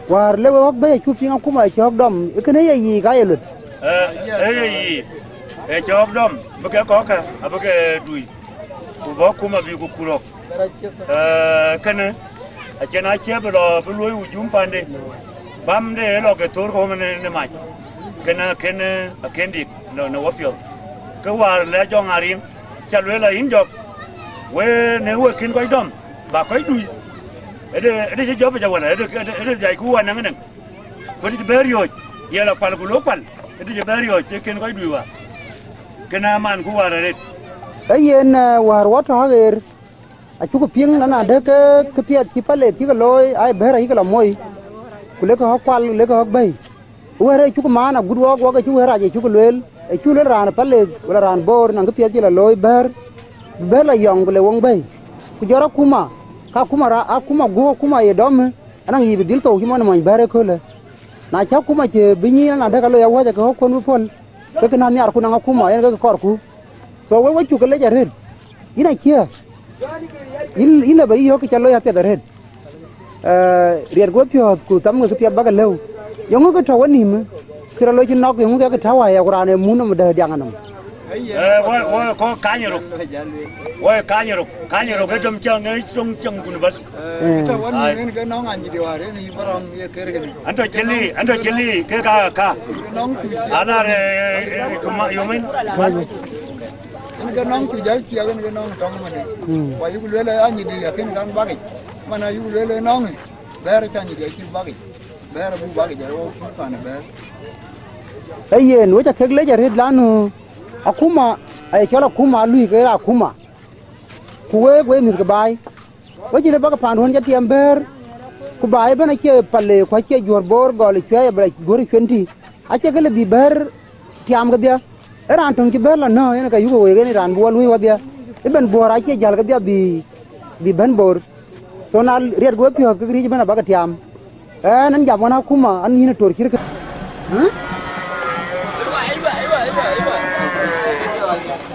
Wäär le wek bɛ̈i acuk piŋ akuma ë cɔ̈ɔ̈k dɔm, ee kënë ye yiic ka ye lueth? Ee, ee ye yiic, ë cɔ̈ɔ̈k dɔm, bï ke kɔ̈kkë, abï ke dui, ku bɔ̈ akuma bï ku kurɔ̈k. Ee, kënë, acïn acie bï lɔ bï luɔi hujum pande, bämde ë lɔ ke thöör kɔ̈u në, në mac, kënë, kënë akën dik në, në wɔ piɔ̈ɔ̈th. Ke wäär lɛ jɔŋ ariŋ, ca lueel ayïn jɔk, we në we kën kɔc dɔm, ba kɔc dui. Ëdë, ëdë cï jɔp ëcä wala, ëdë, ëdë, ëdë dhiac ku wä näŋ ënɛŋ. Ku ëdë cï bɛ̈ɛ̈r riɔ̈ɔ̈c, ye la kual ku lok kual, ëdë cï bɛ̈ɛ̈r riɔ̈ɔ̈c, cï kën kɔc dui wä. Kënë aman ku wäär arëët. Ee yen, eh, wäär wɔ tɔ aɣeer, acuk piŋ nɔn adë ke, ke piɛth cï Pale cï ke looi, ai bɛ̈ɛ̈r ayï ke la moi, ku lekë ɣɔ̈k kual, lekë ɣɔ̈k bɛ̈i. Wɛ̈ɛ̈r ë cuk maan agut wɔk, wɔk ë cuk wɛ̈ɛ̈r rac ë cuk lueel, ë cuk lueel raan ë Pale, wala raan Bor, naŋ kë piɛth cï la looi bɛ̈ɛ̈r, bï bɛ̈ɛ̈r la yɔŋ, ku le woŋ bɛ̈i. Ku jɔt akuma, ka akuma ra, akuma guɔ, akuma ye dɔm, ë, anaŋ yiic bï dhil thou cï mɔn ë mɔny bɛ̈ɛ̈r ëköölë. Na cä akuma cï bï nyiin, an, adë ka loi awäc, akë ɣɔ̈kkuɔn bï pɔ̈l, ke kë na nhiarku naŋ akuma, yen ke kë kɔɔrku. So, wek, wek cuk ke lec arëët. Yïn acie, yïn, yïn ë bä yï yɔ̈ɔ̈k kë ca looi apiɛth arëët. Eh, riɛt ku piɔ̈ɔ̈th ku thäm ke piɛth bäk lëu. Yeŋö kë tɔ̈ wenïïm, kë rɔt loi cï nɔ̈k, yeŋö kë tɔ̈ wä ya ku raan ë mun nɔm dɛ diaŋ nɔm? Eh, woi, woi, kɔc kany rok. Woi, kany rok, kany rok, ke dom cäŋ, eh, dom cäŋ kun bas. Eh, kë tɔ̈ wenïïm en ke nɔŋ anyï diwar, en yï bä rɔm ye kër kën. An tɔ cili, an tɔ cili, ke ka, ka. Ke nɔŋ kuc. Ala re, eh, eh, kuma, yomin. Yen ke nɔŋ cu jäl ciɛk, yen ke nɔŋ tɔŋ mane. Mm. Ku ayuk lueel ë anyï dï akën kan bakic. Man ayuk lueel ë nɔŋ ë, bɛ̈ɛ̈r cä anyï dï acï bakic. Bɛ̈ɛ̈r abuk bakic ë wok cuk kan ë bɛ̈ɛ̈r. Ee yen, wec akek lec arëët lanu akuma, aye cɔl akuma, alui ke akuma. Ku week, wek mïth ke baai. Wecïn ë bäk paanduön cä tiɛm bɛ̈ɛ̈r, ku ba ëbɛ̈n acie Pale, ku acie juöör Bor gɔl ë cuɛ̈ɛ̈c abï la guöör ë cuënti, acie kë lë bï bɛ̈ɛ̈r tiaam kedhie. Ë raan töŋ cï bɛ̈ɛ̈r la nɔ̈ɔ̈k, yen ka yuk week en raan bï wɔ luöi wadhie. Ëbɛ̈n Bor acie jäl kedhie bï, bï bɛ̈n Bor. So na riɛt ku wepiɔ̈ɔ̈th kek riëc ëbɛ̈n abäk tiaam. Ɛn, ɛn jam ɣɔn akuma, ɛn yïn ë tor cït kë. Hä?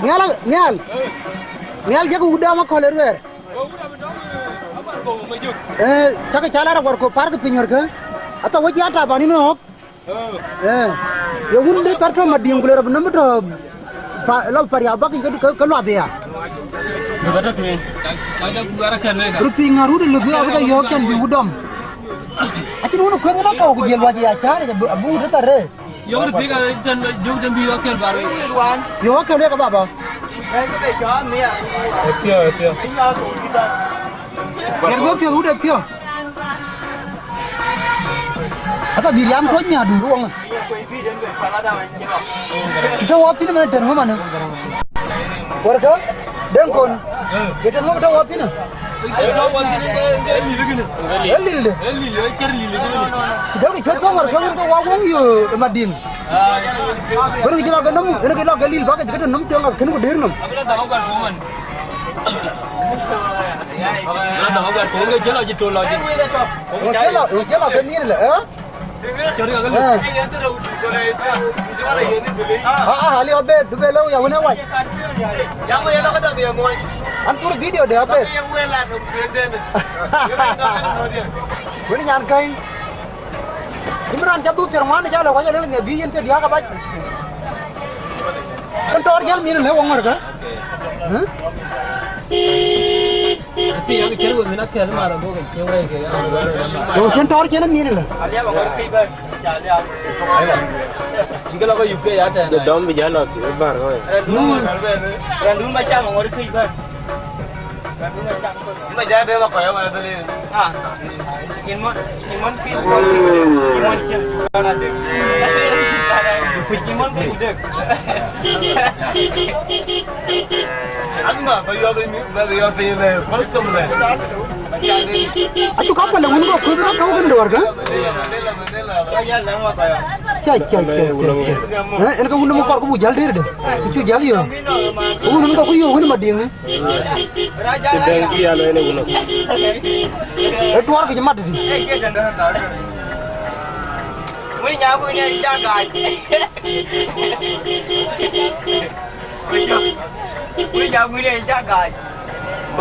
Nhial, nhial, nhial jek wut dɔm akɔ̈l ë ruɛɛr. Eh, cakë ca lar aguɔr ku parkë piny wärkë. Atha wec ya taban yïn ɣɔ̈k. Eh, ye wun bï thar tɔ Madiŋ ku le rɔt bï nɔm bï tɔ Pa, la paria bak ke, ke, ke luath ya. Lu kata tueŋ. Ruthi ŋa rudi lu dhia bï ke yɔ̈ɔ̈k cän bï wudɔm. Acïn wun kueth na kɔu ku jiël luac ya cäär, abu, abu wut thar re. Yɔ̈ɔ̈k ruthi ka tɛn, jök tɛn bï yɔ̈ɔ̈k kɛl bar. Yɔ̈ɔ̈k kɛl ye ke baba. Ethiɔ, ethiɔ. Yer bï piɛth wut ethiɔ. Ata bï riam tɔc mi adur wɔŋ. Ita wɔ thïn mɛn tɛn ŋö manë. Wärkë, den kon. Ita ŋö ita wɔ thïn. Ita wɔ thïn, ita lil gini. Ita lil de. Ita lil, ita lil gini. Ita ke cuɛt thɔŋ wärkë wun ke wɔ wɔŋ yo madin. Wën ke cï lɔ ke nɔm, wën ke lɔ ke lil bak ke cï ke tɔ nɔm tueŋ akën ku dëër nɔm. Abï la dau gat kuman. Ɣöö cï lɔ, ɣöö cï lɔ ke miɛn lë, ë? Cï rï ka lë. Ë. Aa, aa, aliu abet, du bɛ lëu ya wën ë wac. An thur video de abet. Wën nyan käi. Yïn bï raan ca dhuk thiär ŋuan ë ca lɔ wac alë ŋɛ bï yen thiär diäk abac. Kën tɔɔr jäl miɛn lë wä ŋɔ̈r kä. Ë? Yo, cïn tɔɔr cïn miɛn lë. Yïn ke lɔ ke yup ke ya tɛ̈n. Dɔm bï jäl lɔ thïn, ë bär ɣɔn. Randun ma cam ŋɔ̈r kë bär. Randun ma cam. Ba ja de ba ko ya wala dole. Ah. Kin mon, kin mon ki, kin mon ki, kin mon ki. Kin mon ki de. Agma ba yo be ni, ba yo be le, custom le. Acu ka pale wun go ku na ka wun do warga. Ba ya la ma ba ya. Cha, cha, cha, cha, cha. Eh, en ka wun mo kor ku bu jal der de. Ku jal yo. Wun mo ku yo wun ma ding. Ku dɛŋ cï ya lɔ en ë wun ë. Ë tuɔɔr kë cï mat tëtï. Wun nya wun ë ja gac. Wun nya wun ë ja gac.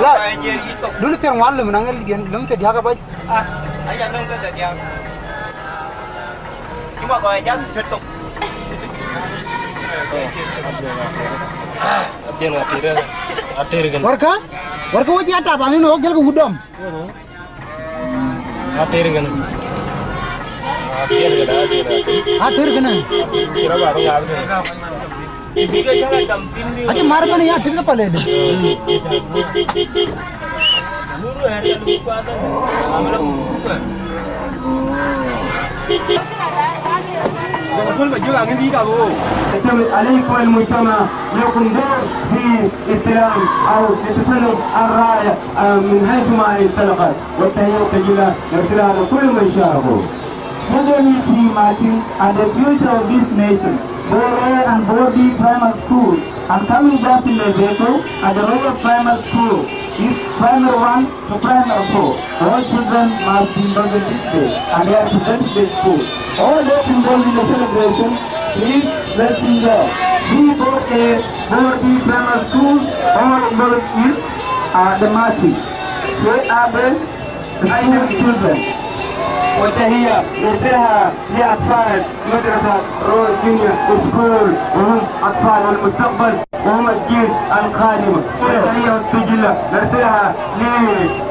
La, dun thiär ŋuan lëm na ŋel gen, lëm thiär diäk abac. Ah, aya lëm ke thiär diäk. Cï ma kɔc jam cï tök. Apiɛn atir, atir kën. Warka, warka wä cï atap aŋic në wok jël ke wut dɔm. Atir kën. Atir kën, atir kën. Atir kën. Acï mar bɛ̈n ya tënë palëde. يعتمد عليكم المجتمع لكم دور في استلام أو في تسلم الراية، آه، من حيث ما انطلقت. والتحية والتجلى نرسلها لكل من شاركوا. Children need to be matching are the future of this nation. Bor A and Bor B primary school are coming just in the vehicle at the Royal Primary School. This primary one to primary four. All children must be involved in this day and they are presented the school. All those involved in the celebration, please let's enjoy. Be Bor A, Bor B primary school, all involved in, uh, the marching. They are the Aidem children. وتحية نرسلها لأطفال مدرسة رويال جونيور سكول، وهم أطفال المستقبل وهم الجيل القادم. وتحية والتجلى نرسلها ل،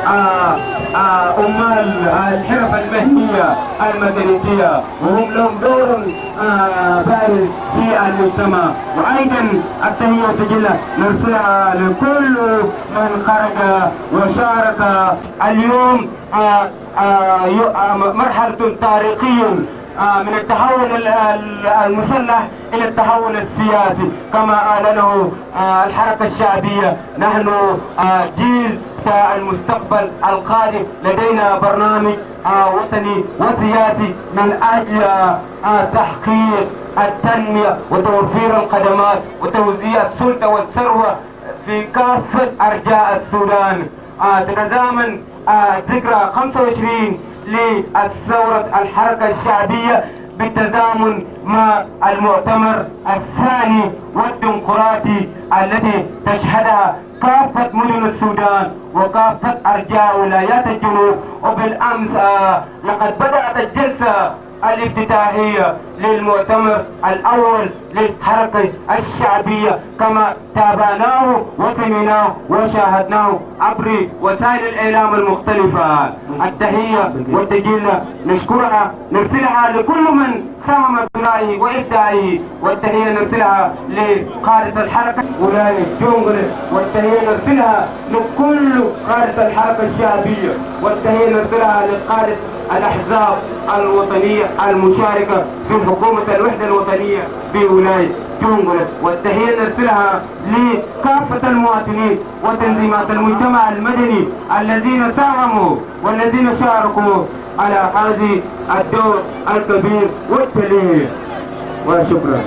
آه، آه، عمال الحرف المهنية الميكانيكية، وهم لهم دور، آه، بارز في المجتمع. وأيضًا التحية والتجلى نرسلها لكل من خرج وشارك اليوم. آه، آه، يو-، آه، م-، مرحلة تاريخية، آه، من التحول ال-، ال-، المسلح إلى التحول السياسي، كما أعلنه، آه، الحركة الشعبية. نحن، آه، جيل بتاع المستقبل القادم، لدينا برنامج، آه، وطني وسياسي من أجل، آه، آه، تحقيق التنمية وتوفير الخدمات وتوزيع السلطة والثروة في كافة أرجاء السودان. آه، تتزامن، آه، ذكرى خمسة وعشرين للثورة الحركة الشعبية بالتزامن مع المؤتمر الثاني والديمقراطي التي تشهدها كافة مدن السودان وكافة أرجاء ولايات الجنوب. وبالأمس، آه، لقد بدأت الجلسة الافتتاحية للمؤتمر الأول للحركة الشعبية، كما تابعناه وسمعناه وشاهدناه عبر وسائل الإعلام المختلفة. التحية والتجلة نشكرها، نرسلها لكل من ساهم ببنائه وإبداعه، والتحية نرسلها لقادة الحركة ولاية جونغلي، والتحية نرسلها لكل قادة الحركة الشعبية، والتحية نرسلها لقادة الأحزاب الوطنية المشاركة في حكومة الوحدة الوطنية بولاية جونغلي، والتحية نرسلها لكافة المواطنين وتنظيمات المجتمع المدني الذين ساهموا والذين شاركوا على هذا الدور الكبير والتليل. وشكرا.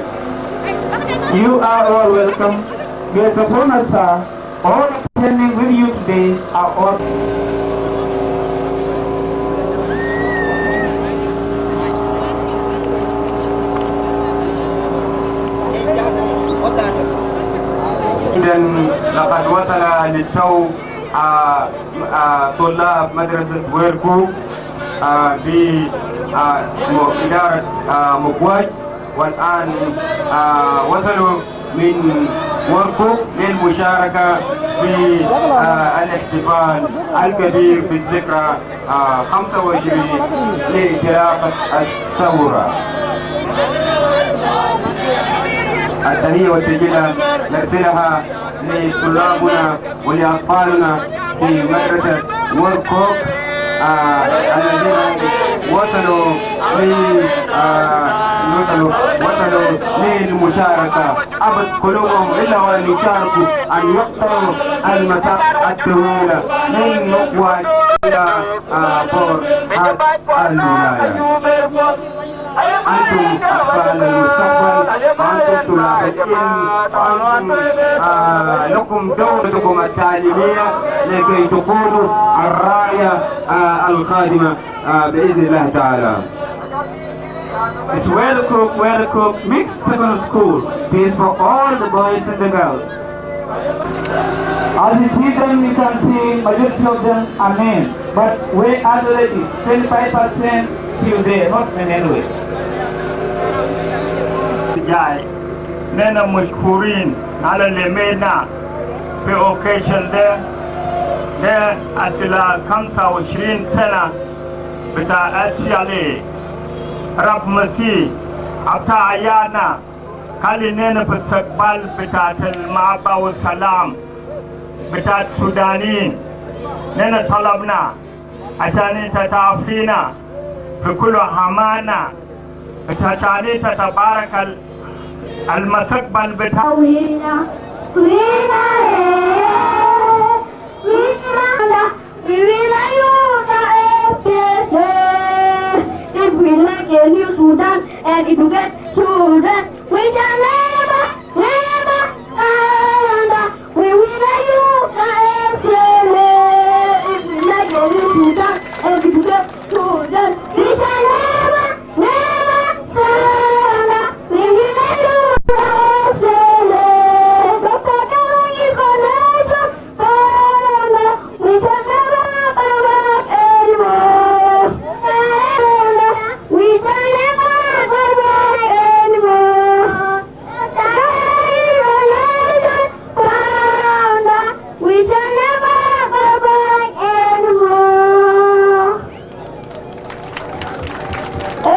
You are all welcome. Your performance, sir. All attending with you today are all. إذن لقد وصل للتو، آه، آه، طلاب مدرسة ويركو، آه، ب، آه، م-، إدارة، آه، مكواج، والآن، آه، وصلوا من ويركو للمشاركة في، آه، الاحتفال الكبير بالذكرى، آه، خمسة وعشرين لانطلاقة الثورة. التحية والتجلة نرسلها لطلابنا ولأطفالنا في مدرسة ويركو، آه، الذين وصلوا ل، آه، وصلوا، وصلوا للمشاركة. أبت قلوبهم إلا وأن يشاركوا، أن يقطعوا المسافة الطويلة من مكواج إلى، آه، بور هاد الولاية. أنتم أطفال المستقبل، وأنتم طلاب العلم، وأنتم، آه، لكم دوركم التعليمية لكي تقودوا الراية، آه، القادمة، آه، بإذن الله تعالى. It's Wellcook, Wellcook Mixed Secondary School. This is for all the boys and the girls. As you see them, you can see majority of them are men, but we add already twenty-five percent till there, not men anyway. جاي. نحن مشكورين على لمينا في occasion ده، ده احتفال خمسة وعشرين سنة بتاع S P L A. رب مسيح، أبتاع عيالنا، خلي نحن في استقبال بتاعت المحبة والسلام بتاعت السودانيين. نحن طلبنا عشان انت تعافينا في كل أمانة، عشان انت تبارك ال-، المستقبل بتاع وينا، وينا، إيه، وينا. We will not use the S P L A. If we like a new Sudan and educate children, we shall never, never surrender. We will not use the S P L A. If we like a new Sudan and educate children, we shall never, never surrender. We will not use the S P L A. Doctor Garang is a nation.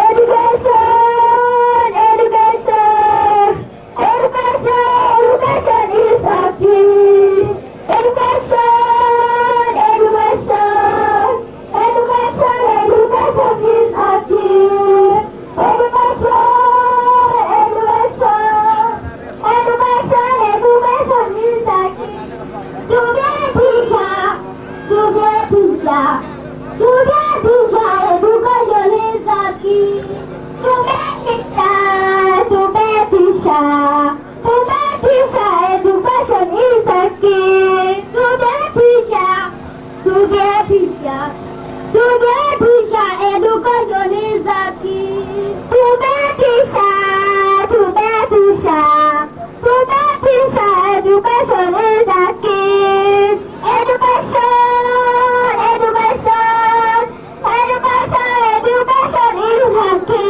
Education, education. Education, education is a key. Education, education. Education, education is a key. Education, education. Education, education is a key. To be a teacher, to be a teacher. To be a teacher, education is a key. To be a teacher, to be a teacher. To be a teacher, education is a key. To be a teacher, to be a teacher. To be a teacher, education is a key. To be a teacher, to be a teacher. To be a teacher, education is a key. Education, education. Education, education is a key.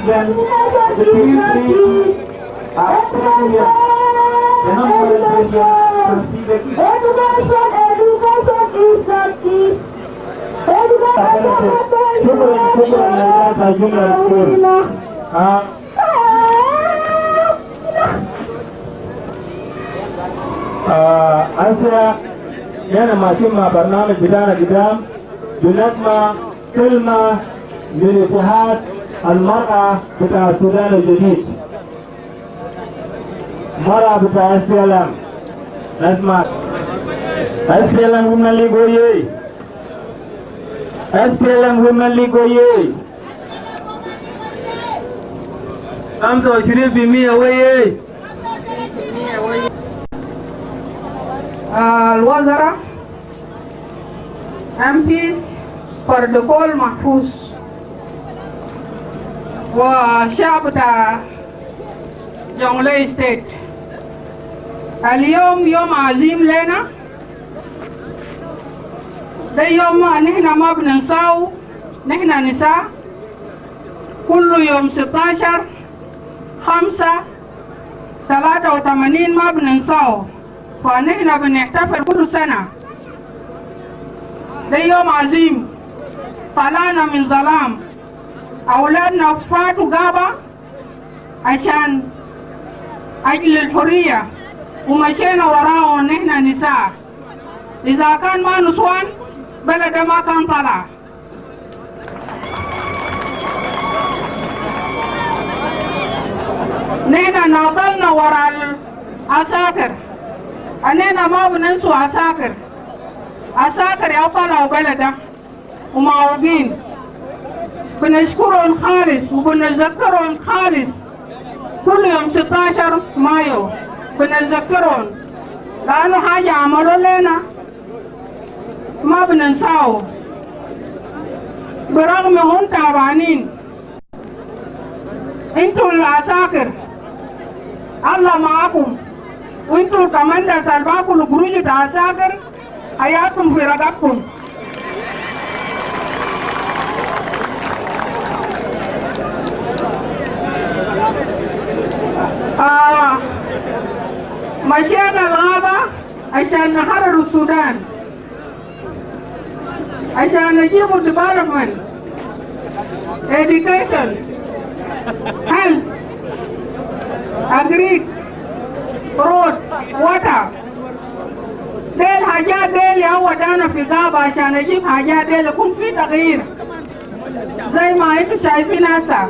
Education, education, education is not key. Education is not key. شكرا، شكرا يا جماعة الخير. آه. آه، هسه نحن ماشيين مع برنامج بتاعنا قدام، بنسمع كلمة من اتحاد المرأة بتاع السودان الجديد. مرأة بتاع S P L M. اسمع. S P L M women league oyee. S P L M women league oyee. خمسة وعشرين في المية oyee. آه، الوزراء، M Ps، بروتوكول محفوظ، والشعب بتاع جونغلي ستيت. اليوم يوم عظيم لنا، ده يوم نحن ما بننساه، نحن نساء، كل يوم ستاشر خمسة تلاتة وتمانين ما بننساه، فنحن بنحتفل كل سنة. ده يوم عظيم، طلعنا من ظلام، أولادنا فاتوا غابة عشان أجل الحرية، ومشينا وراهم نحن نساء. إذا كان ما نسوان، بلد ده ما كان طلع. نحن ناضلنا ورا العساكر. أننا ما بننسوا عساكر. عساكر يا طلعوا بلد ده ومعوقين. بنشكرهم خالص وبنتذكرهم خالص. كل يوم ستاشر مايو بنتذكرهم، لأنه حاجة عملوا لنا ما بننساه، برغم هم تعبانين. انتوا العساكر، الله معاكم، وانتوا الكماندرز اللي باكلوا قروش بتاع عساكر، حياتكم في رقبتكم. آه، مشينا الغابة عشان نحرر السودان. عشان نجيبوا development، education، health، agric، road، water. ديل حاجات ديل يا ودانا في غابة عشان نجيب حاجات ديل يكون في تغيير. زي ما انتوا شايفين هسه،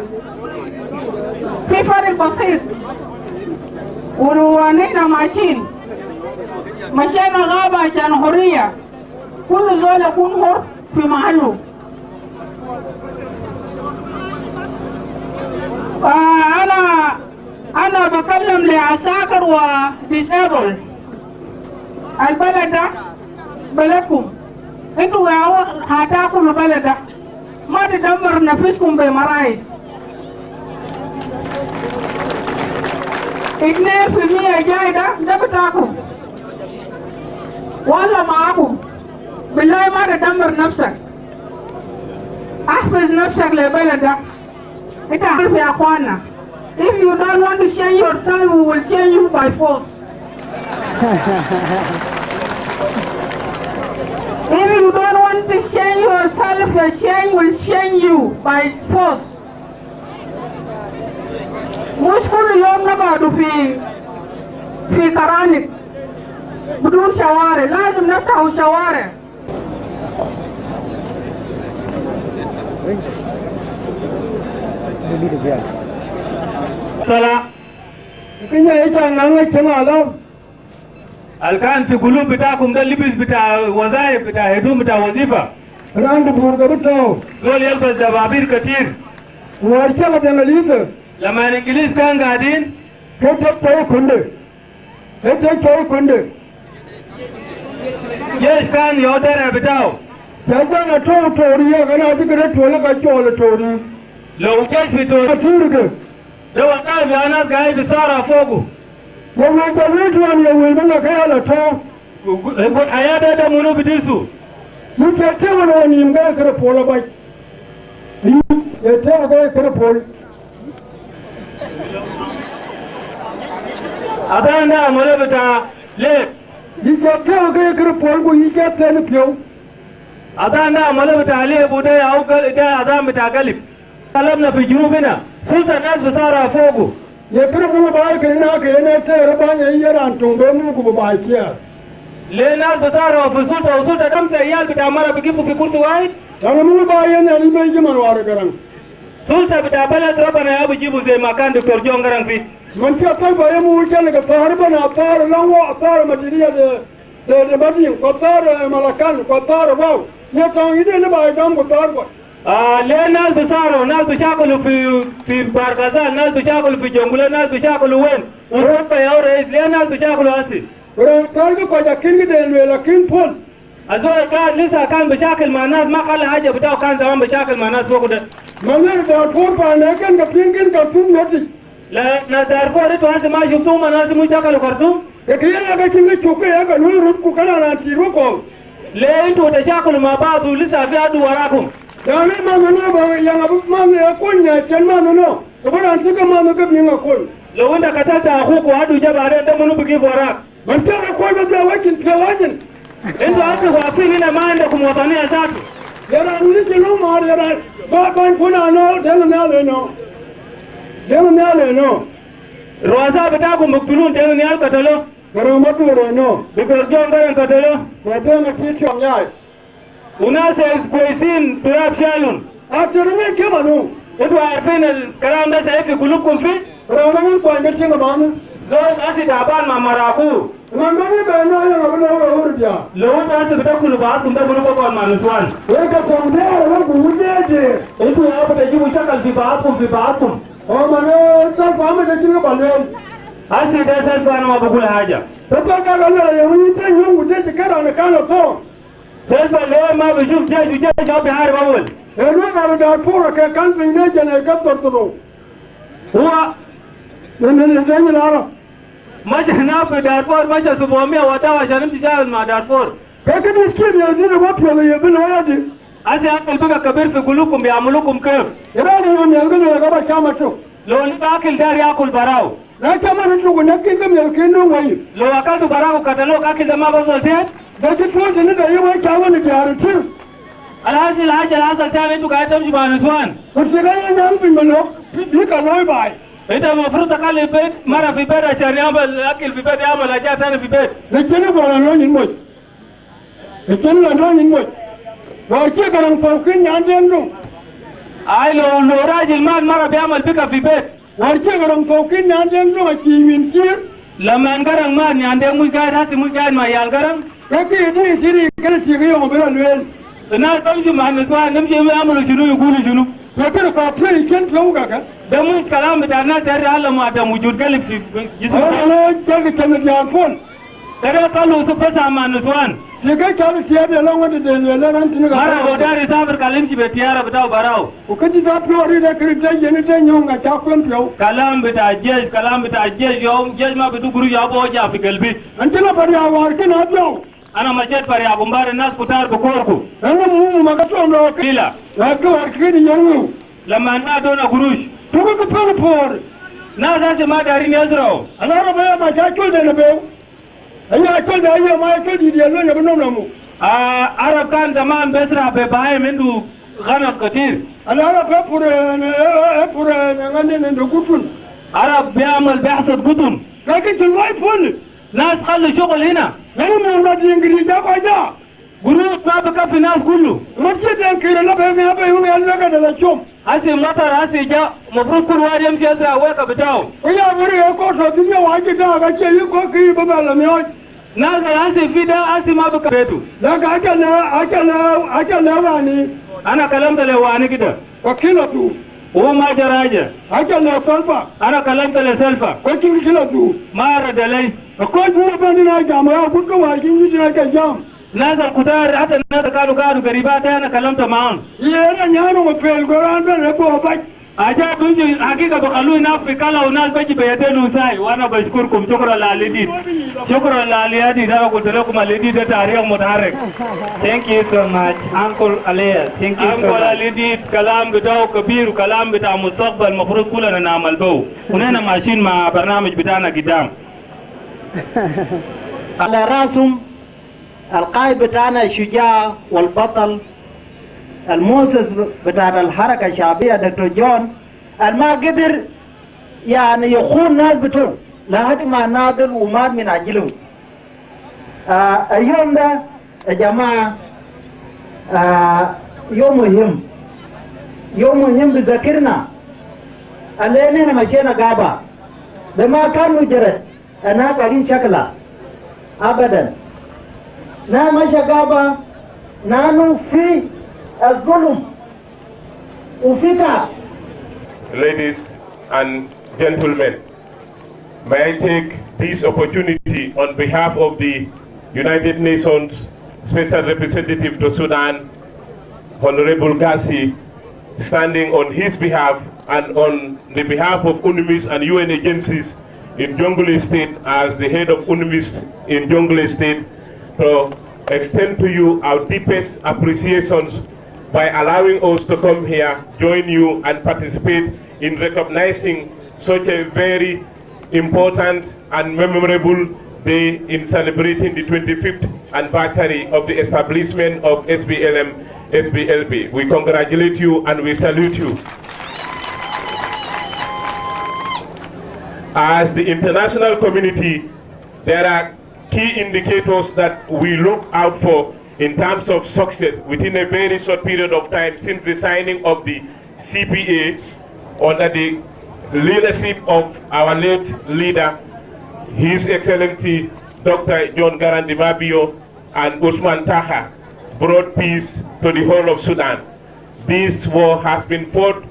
في فرق بسيط. ونحن ماشيين، مشينا غابة عشان حرية. كل زول يكون حر في محله. آه، أنا، أنا بكلم لعساكر و disabled. البلد ده بلدكم، انتوا يا هو هتاكلوا بلد ده، ما تدمر نفسكم بمرايس. اتنين في المية جاي ده، ده بتاعكم. والله معاكم. بالله ما تدمر نفسك. احفظ نفسك لبلد ده. انت عارف يا اخوانا، if you don't want to change yourself, we will change you by force. If you don't want to change yourself, the change will change you by force. مش كل يوم نقعدوا في، في كرانك بدون شوارع، لازم نفتحوا شوارع. طلع. Kenya ita nanga kema alam. الكان في قلوب بتاعكم ده لبس بتاع وظائف، بتاع هدوم بتاع وظيفة. Raan de bur ke bï tɔ̈u. زول يلبس دبابير كتير. Wäär cäk adhɛŋ Elitha. لما الإنجليز كان قاعدين. Ke tɔ̈ tɔ̈u kunde. Ke tɔ̈ tɔ̈u kunde. جيش كان يو درع بتاعه. Cäk adhɛŋ atɔ̈u Toori, yen ɣɛn acï ke rɔt tuɔ̈l ka cɔɔl ë Toori. لو جيش في توري. Atïr ke. ده وقايف يا ناس قاعد يتصارع فوقه. Ye wël tɔ̈ wël tuɔɔn ye wël bï ŋa ke ya la tɔ̈u. يقول حياة ده منو بدرسه. Yï cä tëëk ɣön ɣön yïn ke kërë pol abac. Yï ye tëëk ke kërë pol. Adhan da amale bita lek. Yï cä piɔ̈u ke ye kërë puɔl, ku yï cä thɛn piɔ̈u. Adhan da amale bita lek, u de ya u gal-, de adhan bita galip. Kalamna fi junubina, sulta nas bitara fogu. Ye kërë muk baai ke na ke yen e tëër bäny e ye raan töŋ be muk ku bï baai ciɛɛr. Le nas bitara fi sulta, u sulta kamsa iyal bita mara bigifu fi kursi wahid. Tënë muk baai yen e rin be yic man war Garaŋ. Sulta bita balad Rabana ya bijibu zai ma kan Doktor John Garang fi. Man cï athäl ba ye muk cän ke thäär ëbɛ̈n, athäär Laŋ Wä, athäär Madiriya de, de, de Madiŋ, ku athäär, eh, Malakan, ku athäär Wau. Ye tɔŋ yï de ni ba ye dɔm ku thäär guɔt. Ah, le nas bi saro, nas bi shakulu fi, fi Bahr el Ghazal, nas bi shakulu fi Jonglei, nas bi shakulu wen. Urupa ya rais, le nas bi shakulu hasi. Ku raan thäär ke kɔc akïn këden lueel akïn puɔ̈l. Azol kan lisa kan bi shakil ma nas, ma khala haja bitau kan zaman bi shakil ma nas fogu de. Manë Darfur paan ë kën ke piŋ kën Kartum nɔtic. La na Darfur itu hasi ma shuftu ma nas mushakil Kartum. Ke kë yen ake cïn ke cuk ke ye ke luöi röt ku kënë raan tiit wekɔ̈u. Le itu tashakulu ma baadu lisa fi adu warakum. Raan ë man ënɔ ba yaŋ abï man ë kony na cïn man ënɔ, ke bï raan cï ke man ë ke bï ŋa kony. Lo wunda katalta akhuk wa adu jaba de, de munu bigif warak. Man cä ke kuɔc bä piɛth wecin, piɛth wecin. Ëndu ake wapin ina ma indakum watania zatu. Ye raan wuni cï lɔ̈ŋ määr, ye raan ba bäny kun anɔ, deŋ nhial ënɔ. Deŋ nhial ënɔ. Ruasa bitakum maktulun, deŋ nhial katalo. Garaŋ Maduɔ̈r ënɔ. Bikɔr Jɔŋ Garaŋ katalo. Ku deŋ acï tiɔm nyaai. Unasa kwesin turab shalun. Ater ŋic ke manu. Itu arfin al kalam da sai fi gulubkum fi. Raan ŋic kuany ke cïŋ ëmanu. Zol asi taban ma maraku. Raan ŋic be nɔ yɔŋ abï lɔ wur dia. Lo wun asi bitakulu baadkum da gulubu kɔn ma nuswan. Wek ka tɔŋ der wek bu wun dee dee. Itu ya bita jibu shakal fi baadkum fi baadkum. O manu sal faham da cïŋ ba luel. Asi da sal faham ma bugul haja. Sasa ka lɔ lɔ ye wun te yɔŋ ku dee cï ke raan kan lɔ thɔɔk. Sasa leo ma bishuf jesh, jesh ma biharib awal. Ënɔɔnë Arab Darfur ke kan piny ne jɛn e ka thorthorou. Huwa. Min, min, min al Arab. Masha hina fi Darfur, masha subumiya wa dawa ashan imshi shahid ma Darfur. Ke kë miskin ya zina ma piɔl ye bin wayadi. Hasi akil bika kabir fi gulukum bi amulukum kef. Ira ni yom ya zina ya gaba shama tok. Lo ni ba akil dar yakul barau. Na ca man tuku na kin ke miɛl kin nuŋ wei. Lo akaltu barau katalo, akil da ma ba zol tɛɛt. Da ci tuɔɔc ni da yi wei ca wani diaar tir. Alhasil haja alhasal tani tu gai tamshi ma nuswan. Ku ci ga yi nyaŋ piny manok, bi ka looi baai. Ita mafrud takali bet mara fi bet ashan yamal akil fi bet, yamal haja tani fi bet. Da ci ni gɔl a loony in moc. Ëtën lɔ nɔn in moc. War cï Garaŋ thou kën nyan deŋ duŋ. Ai lo, lo rajil man mara biamal bika fi bet. War cï Garaŋ thou kën nyan deŋ duŋ acï win cïïr. Laman Garaŋ man nyan deŋ muc gäi, hasi muc gäi ma yal Garaŋ. Ke kë di cï ri kën cï kë yɔŋ bï rɔ lueel. Ëna tamshi ma nuswan nimshi yamulu shunu yugulu shunu. Ku kërë kɔ̈k piööc cïn piɔ̈u kakë. De muc kalam bita nas ya rial lama adam wujud galib fi jism. Ëë, ëë, jɔlkï cïn diaar puɔl. Kede kalu su pesa ma nuswan. Cï ke cɔl tiɛɛt ë lɔŋ ëdï den lueel ë rän tïn ka. Mara lo dari safir kalim ci be tiara bitau barau. Ku kë cï tɔ piɔ̈u rit ë kërë tëc yen ë tëc nyɔŋ ka cä kuën piɔ̈u. Kalam bita jesh, kalam bita jesh, yom jesh ma bidu guru ya bo ja fi galbi. An cï lɔ Pariak wäär kënë apiɔ̈u. Ana mashet Pariak umbari nas kutar bi korku. Ëŋö mum ma ka tuɔm lɔ kila. Wek ke wek kën yɔŋ ŋiu. Lama na dona gurush. Tuku ke pɛn puɔr. Nas hasi ma darin yazrau. Ala raba ya ma ca col den abeu. Aya col da ya ma col di dia lo ya bi nom na mu. Ah, Arab kan zaman besra be bahaim indu ghanam katir. Ala raba pur, eh, eh, pur, eh, ngandin indu gutun. Arab biamal bihsad gutun. Lakin cin wai pun. Nas khallu shughul hina. Nani mun ma di Ingiriz ja kwa ja. Gurush ma bikafi nas kullu. Ma ci den kire la be mi abe yum ya leka de la chom. Hasi matar hasi ja, mafrud kul wahid yamshi yazra weka bitau. Ku ya buri ya ko to dunya wa ji da ga ce yi ko ki ba ba la mi hoj. Nas al hasi fi da hasi ma bikafi betu. Da ga aka la, aka la, aka la wani. Ana kalamta le wani kida. Wa kila tu. Hu ma ja raja. Aka la salfa. Ana kalamta le salfa. Ko kin kila tu. Ma rada lai. Ko ji ba ni na jam ya ku ko wa kin ji na ka jam. Nas al kutar, hata nas al kanu gadu garibat, ana kalamta maam. Ye na nyano ma pel go ran ben e bo baj. Aja duny hakika, bakalui nas fi kala u nas baji be yadenu sai, wa ana bashkurukum, shukran li Ali Did. Shukran li Ali Did, ana gultu lekum Ali Did de tarikh mutaharrik. Thank you so much, Uncle Elias. Thank you so much. Uncle Ali Did, kalam bitau kabir, kalam bita mustaqbal, mafrud kulana naamal behu. Wa nihna mashin ma barnamij bitana gidam. Ala rasum al-qaid bitana shujaa wal batal, al-muassis bitat al-haraka shabiya, Doktor John, al ma gidir, yani, yakhun nas bitu, lahadi ma nadal wa mat min ajilum. Ah, al yom da, ya jamaa, ah, yom muhim. Yom muhim bizakirna. Alena mashina gaba. Da ma kan mujarrad. Ana gari shakla. Abadan. Na masha gaba, nanu fi al-zulum. Wa fi ta. Ladies and gentlemen, may I take this opportunity on behalf of the United Nations Special Representative to Sudan, Honorable Gassi, standing on his behalf and on the behalf of UNMISS and U N agencies in Jonglei State, as the head of UNMISS in Jonglei State, to extend to you our deepest appreciations by allowing us to come here, join you, and participate in recognizing such a very important and memorable day in celebrating the twenty-fifth anniversary of the establishment of S P L M, S P L B. We congratulate you and we salute you. As the international community, there are key indicators that we look out for in terms of success within a very short period of time since the signing of the C P A under the leadership of our late leader, His Excellency Doctor John Garang de Mabior and Usman Taha, brought peace to the whole of Sudan. This war has been fought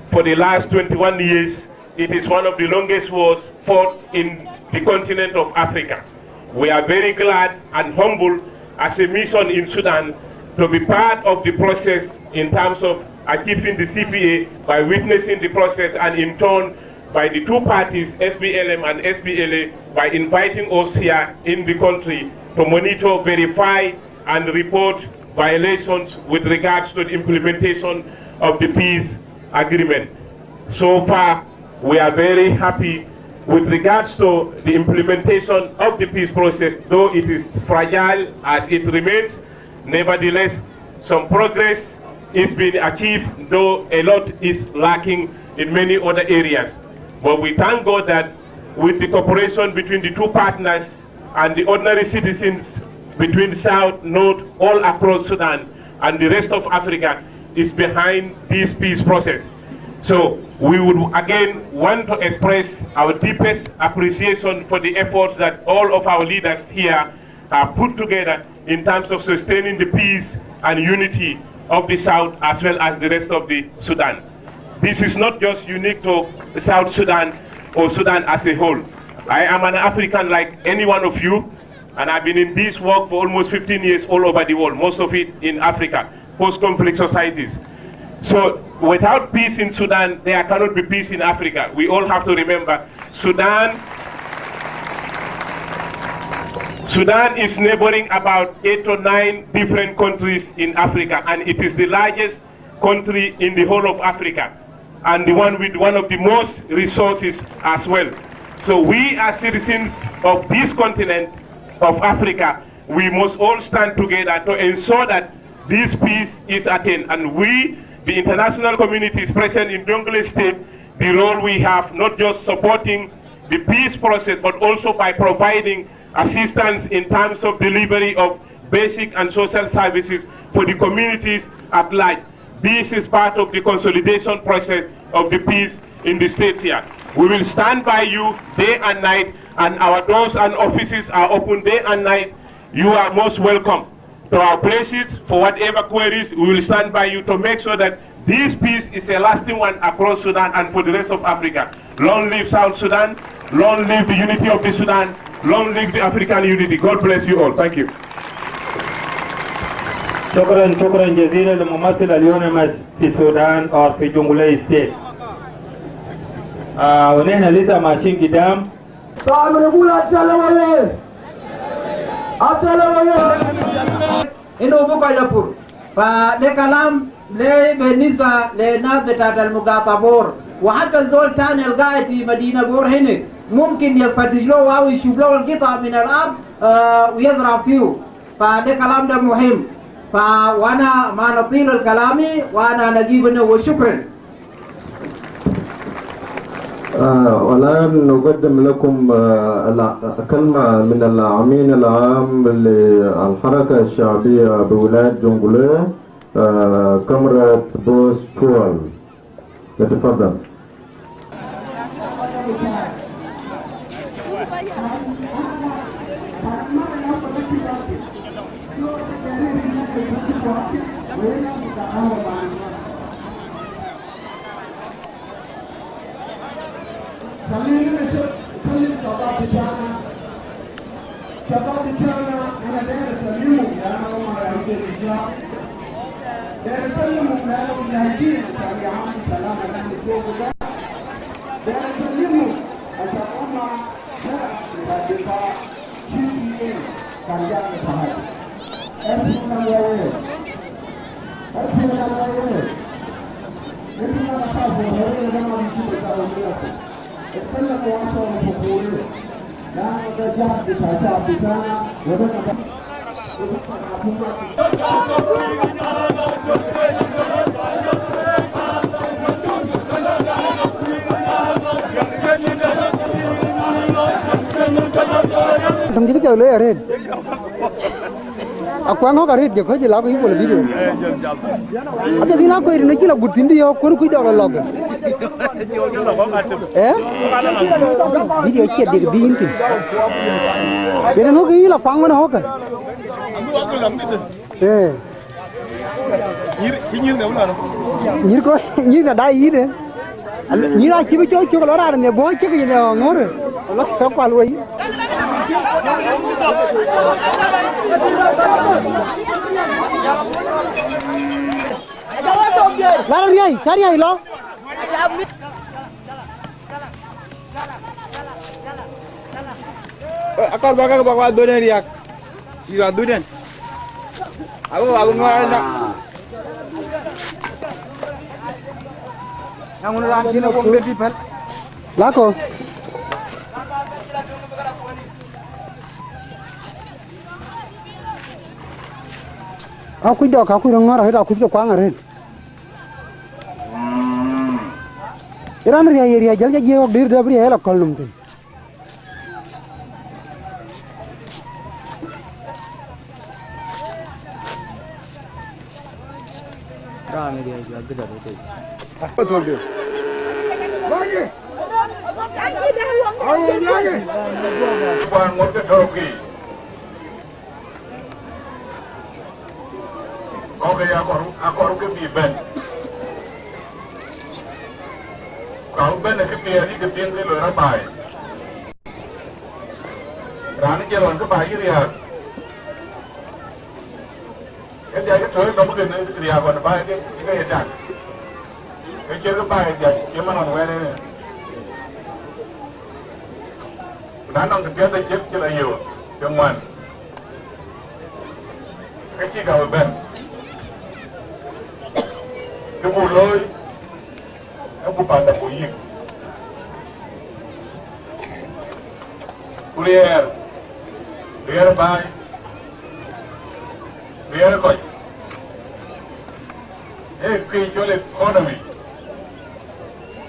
for the last twenty-one years. It is one of the longest wars fought in the continent of Africa. We are very glad and humble as a mission in Sudan to be part of the process in terms of achieving the C P A by witnessing the process and in turn by the two parties, S P L M and S P L A, by inviting us here in the country to monitor, verify, and report violations with regards to the implementation of the peace agreement. So far, we are very happy with regards to the implementation of the peace process, though it is fragile as it remains. Nevertheless, some progress is being achieved, though a lot is lacking in many other areas. But we thank God that with the cooperation between the two partners and the ordinary citizens between South, North, all across Sudan, and the rest of Africa is behind this peace process. So we would again want to express our deepest appreciation for the efforts that all of our leaders here have put together in terms of sustaining the peace and unity of the South as well as the rest of the Sudan. This is not just unique to South Sudan or Sudan as a whole. I am an African like any one of you, and I've been in this work for almost fifteen years all over the world, most of it in Africa, post-conflict societies. So without peace in Sudan, there cannot be peace in Africa. We all have to remember Sudan, Sudan is neighboring about eight to nine different countries in Africa, and it is the largest country in the whole of Africa, and the one with one of the most resources as well. So we, as citizens of this continent of Africa, we must all stand together to ensure that this peace is attained. And we, the international communities present in Jonglei State, the role we have, not just supporting the peace process, but also by providing assistance in terms of delivery of basic and social services for the communities at large. This is part of the consolidation process of the peace in the state here. We will stand by you day and night, and our doors and offices are open day and night. You are most welcome to our places for whatever queries. We will stand by you to make sure that this peace is a lasting one across Sudan and for the rest of Africa. Long live South Sudan. Long live the unity of the Sudan. Long live the African unity. God bless you all. Thank you. شكرا، شكرا جزيلا لممثل ال UNMISS في السودان أو في جنغلي ستيت. آه، ونحن لسه ماشيين قدام. طبعا بنقول عجل ويه، عجل ويه. Inu bï kɔc la pur. Fa de kalam le be nisba le nas bitat al mugata Bor. Wa hatta zol tani al gaid fi madina Bor hini, mumkin yafatish lo wa yishuf lo al qita min al ard, ah, wa yazra fihu. Fa de kalam da muhim. Fa wa ana ma natil al kalami wa ana nagib inu wa shukran. آه، والآن نقدم لكم، آه، الع-، كلمة من الأمين العام للحركة الشعبية بولاية جونغلي، آه، كامراد بوس تشوال. يتفضل. خلينا نشوف كل الشباب بتاعنا. شباب بتاعنا، أنا داير أسلمهم لأن هم عرفوا الرجال. داير أسلمهم لأنهم جاهزين عشان يعملوا سلام اللي احنا فوقه ده. داير أسلمهم عشان هم فرق بتاع الدفاع. G P A كان جاي يتهاجم. اسمه كان وين؟ اسمه كان وين؟ انتوا ما تخافوا، الحرية ده ما بيجيبوا دعوة منكم. اتكلموا عشان تقولوا. لأنه ده جهد بتاع شعب بتاعنا، وده Döŋ cï piɛth looi arëët. Akuɛŋ ɣɔ̈k arëët, jɛ kɔc jɛ lak yï bol video. Apiɛth yïn akuëëc rin acï la gut thïn bï yɔ̈ɔ̈k kuɔ̈r kuc dɔk la lɔ̈k. Eh? Video ciɛt diɛk bï yïn thïn. Rin ɣɔ̈k yï la kuaŋ wën ɣɔ̈kë. Eh. Nyïr, kë nyïr ne wala? Nyïr ko, nyïr na da yïn e. Nyïr a cï bï cɔk cök lɔ raan ne bɔ̈ cïk yïn e ŋör. Lɔ kë kual wei. La riai, ka riai lɔ. Akɔr bä ka bä wa dhöl en riak. Yï wa dhöl en. Ago wa ŋuan na. Yang unu ran kino wong de dipel. Lako. Akuc dɔk, akuc röŋ ŋɔ̈r arëët, akuc ke kuaŋ arëët. Ë raan riäi ye riäi jäl ca jiëë ɣɔ̈k dïïr dɛ̈p riäi ë la köl nöm thïn. Raan riäi jäl dïïr dɛ̈p riäi. Kuan ŋuɔ̈t ke tɔ̈u kï. Kɔ̈k ë akɔr, akɔr ke bï bɛ̈n. Ka bï bɛ̈n ë kë piɛth yï kë piŋ ke loi rɔt baai. Raan ë jël ɣɔn kë baai yï riääk. Ke diac ke tɔ̈u ë dɔm ke riääk ɣɔn baai ke, ke ye tak. Ke ciɛ̈t kë baai diac cï man ɣɔn wɛ̈ɛ̈r ënë. Ku na nɔŋ kë piɛth ë ciɛ̈t cï la yöök ke ŋuan. Ke cï gäu ëbɛ̈n, kë buk looi, ë buk panda buk yïk. Ku riɛɛr, riɛɛr baai, riɛɛr kɔc, ee kë cɔl economy,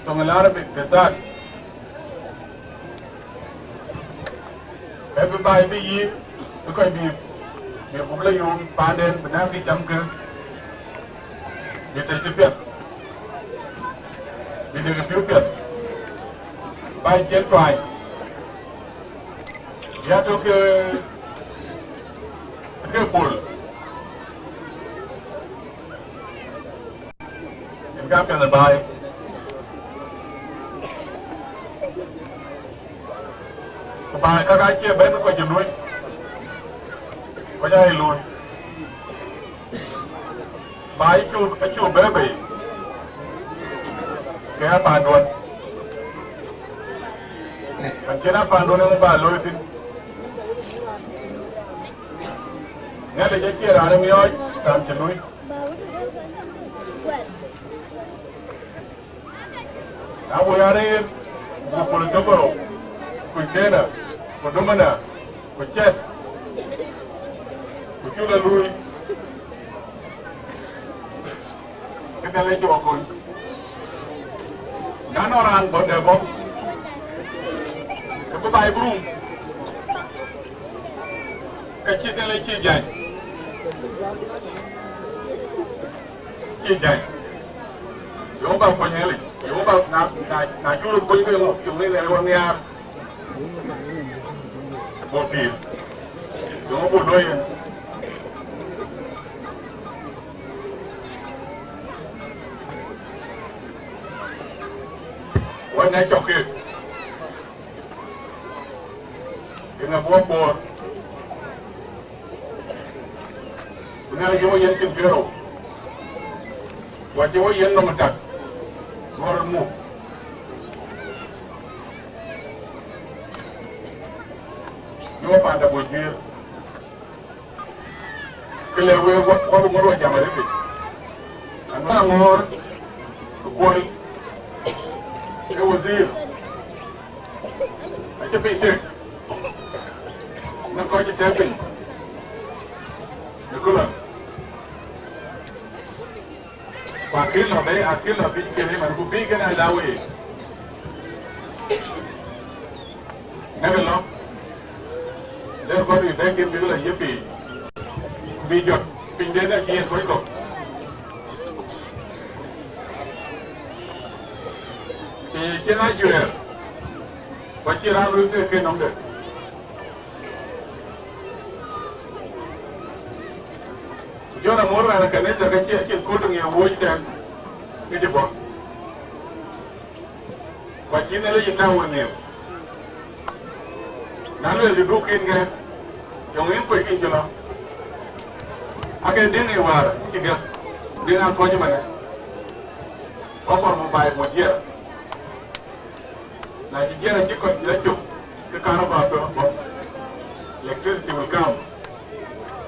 thoŋ ë Arabi, iktisaad. Ee bï baai bï yïk, bï kɔc bï, bï buk la yom paanden, bï nɛ̈k kë cam kë, bï tëc kë piɛth, bï dek kë piu piɛth, baai cïn tuany, ya tök ke, ke pol. Yen ka piɛth ë baai. Ku baai kaka cie bɛ̈n kɔc ë luny, kɔc aa ye luny. Baai acuk, acuk bɛ̈ɛ̈i bei, ke aa paanduɔ̈n. Ɣɛn cïn apanduɔ̈n ë ba looi thïn. Nhialic acie raan ë miɔɔc raan cï lui. Na woi arëër, ku pol thök ë rou, ku cënë, ku dumënë, ku cɛth, ku cul ë luui, ke Nhialic cï wɔ kony. Na nɔŋ raan bɔ̈ dɛ bɔ̈, ke bï baai bï rum, ke cï Nhialic cï jäny. Cï jäny. Yehowa kuɔny Nhialic. Yehowa na, na, na cuk röt kuɔny ke ŋö? Cuk ni Nhialic wɔ nhiaar. Bɔ̈ pïïr. Yehowa bɔ̈ luɔi yen. Wɔ na cɔk keek. Yen abɔ̈ Bor. Ku na cï wɔ yen tim piɛ̈rou, wa cï wɔ yen nɔm tak, wɔ rɔt muk. Yöö panda bɔ̈ juëër. Ke lɛ wek wä, wä bï ŋot wä jam arëët. An wä ŋoor, ke kuɔl, ke wazir. Acï piny tek. Në kɔc cï tɛ̈k piny. Në kulɔ. Ku akï lɔ bɛ̈i, akï lɔ bï kën ëmën, ku bï kën aa la wei. Nɛ̈kë lɔ, lɛ̈k kɔc bï bɛ̈ɛ̈i kën bïk lɔ yiëk piny, ku bï jɔt pinyden acï yen kɔc kɔ̈k. Piny acïn ajuɛɛr, ku acïn raan lueel ke ke nɔmde. Ku jɔn amor raan ë kanitha ke cï acïn kööl ŋiɛc wööc tɛ̈n, ke cï bɔ̈. Ku acïn Nhialic ë tääu wenhïïm. Na lueel të duk kïn ke, yöŋ yïn kuec kïn cï lɔ. Ake diŋ ë wäär cï gɛ̈k, diŋ aa kɔc ëmënë. Kɔc kɔɔr bï baai bɔ̈ jiɛɛr. Na cï jiɛɛr acï kɔc cï la cök, ke karaba bɔ̈, electricity will come.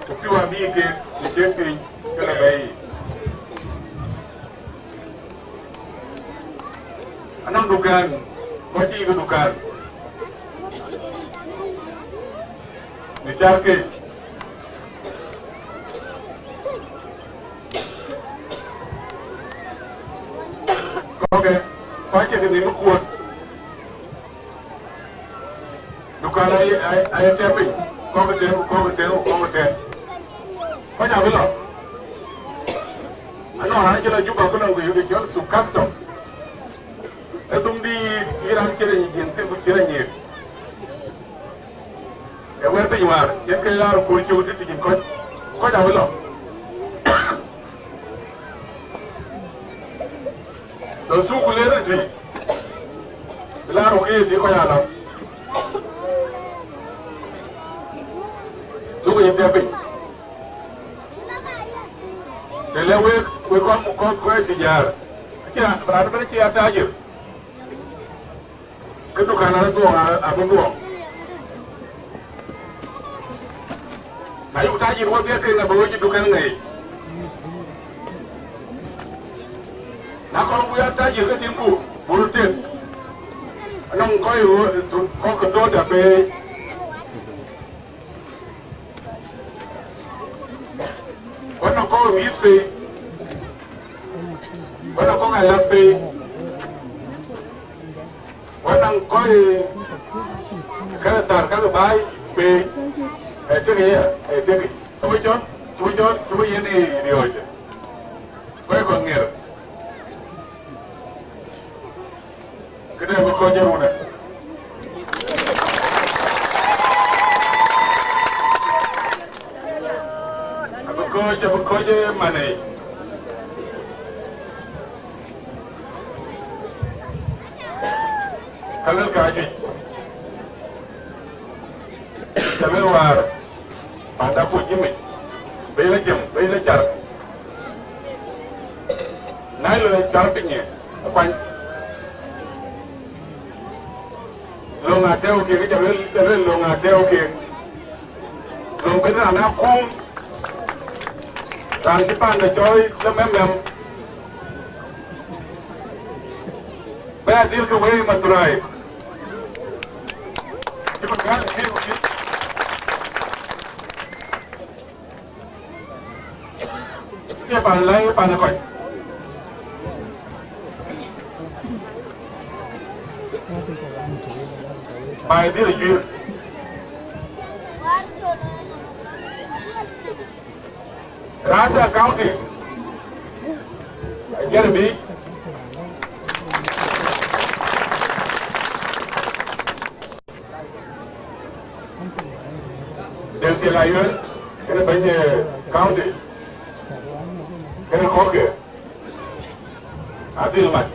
Ku pïu abï keek, ku cïn piny, ke lɔ bɛ̈ɛ̈i yic. Anɔŋ dukan, kɔc cï yïk dukan. Në car keek. Kɔ̈kë, kɔc cï ke nïm kuɔ̈t. Dukan aye, aye, aye tɛ̈ piny, kɔ̈k tɛ̈, kɔ̈k tɛ̈, kɔ̈k tɛ̈. Kɔc abï lɔ. Anɔŋ raan cï lɔ Juba ku lɔ ku yökï cɔl sub custom. Ë thum dïït, yï raan cï riny jiëŋ thïn ku cï riny yiëk. Ë wɛ̈ɛ̈r piny wäär, yen ke raan kuur cök tït tïc kɔc, kɔc abï lɔ. Lɔ thukul ë rëtui, bï la röt ke ye bï kɔc aa lɔ. Thukul ye piɛth piny. Të lë wek, wek kɔc, kɔc, kɔc ë tïjäär. Acï raan, raan ëbɛ̈n acï ya tajir. Ke dukan aa dhuɔɔŋ, aa, abï dhuɔɔŋ. Na yök tajir wodhie ke ŋa bä wec dukan ŋa yic. Na kɔn ku ya tajir ke tïŋku, buru tek. Anɔŋ kɔc ɣo, kɔc ke thoda pei. Wën nɔŋ kɔc wïïth pei, wën nɔŋ kɔc alath pei, wën nɔŋ kɔc ke thar ka ke baai pei, ee tek aya, ee tek. Cï we cɔl, cï we cɔl, cï we yen ë riɔ̈ɔ̈c. Kɔc kɔn ŋiɛr. Këdë bï kɔc ë runë? Abï kɔc, abï kɔc ë manei. Ka lël ka juëc. Ka lël wäär. Panda ku jimic. Bei la jëm, bei la car. Na ilo la car pinye, akuany. Löŋ Atëëu kek, ca luel, ca luel löŋ atëëu kek. Löŋ bï raan a kum, raan cï panda cɔɔi lɔ mɛmɛm. Bɛ adhil ke wei Mathurai. Cï bï gäl, cï bï gäl. Ke pan lai, pan kɔc. Bai dhil juir. Rasa County. Jeremy. Deng Tiel Ayuen, kënë bɛ̈ny, eh, county, kënë kɔ̈kë, adhil mac,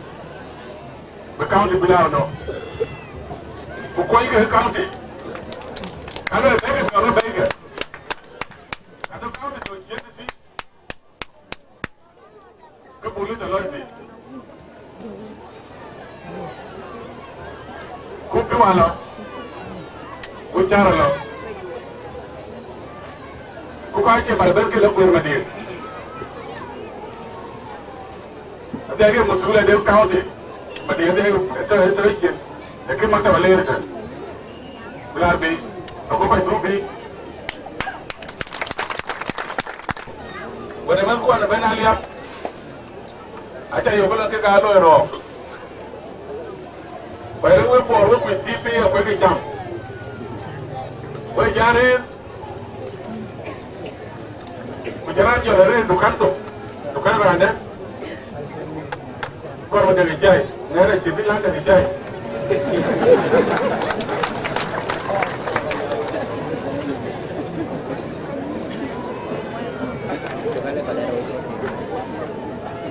bï county bï lääu nɔ. Ku kuɔny ke county, alɔ bɛ̈ny ke, alɔ bɛ̈ny ke, alɔ county tɔ̈ ciëën tëthic. Ke police alɔ tï. Ku bï wä lɔ. Ku car lɔ. Ku ka cie bar ber ke lɔ kuer Madiŋ. Adhil ke musul de county. Madiŋ de, de, de, de, de, de, de, ke maktab aler tën. Bï laar bï, ago kɔc dhuk bï. Wën ë mɛnh kuɔn ëbɛ̈n aliap, aca yök ëlɔ kek aa loi rɔɔk. Ku ayek wek Bor wek kuc thiëëp piny akuec ke cam. Wek jat rëër, ku jɔl raan jɔl arëër dukan thok, dukan raan dɛ̈. Kɔr ba dek ë cai, ŋɛɛr acï bï lan dek ë cai.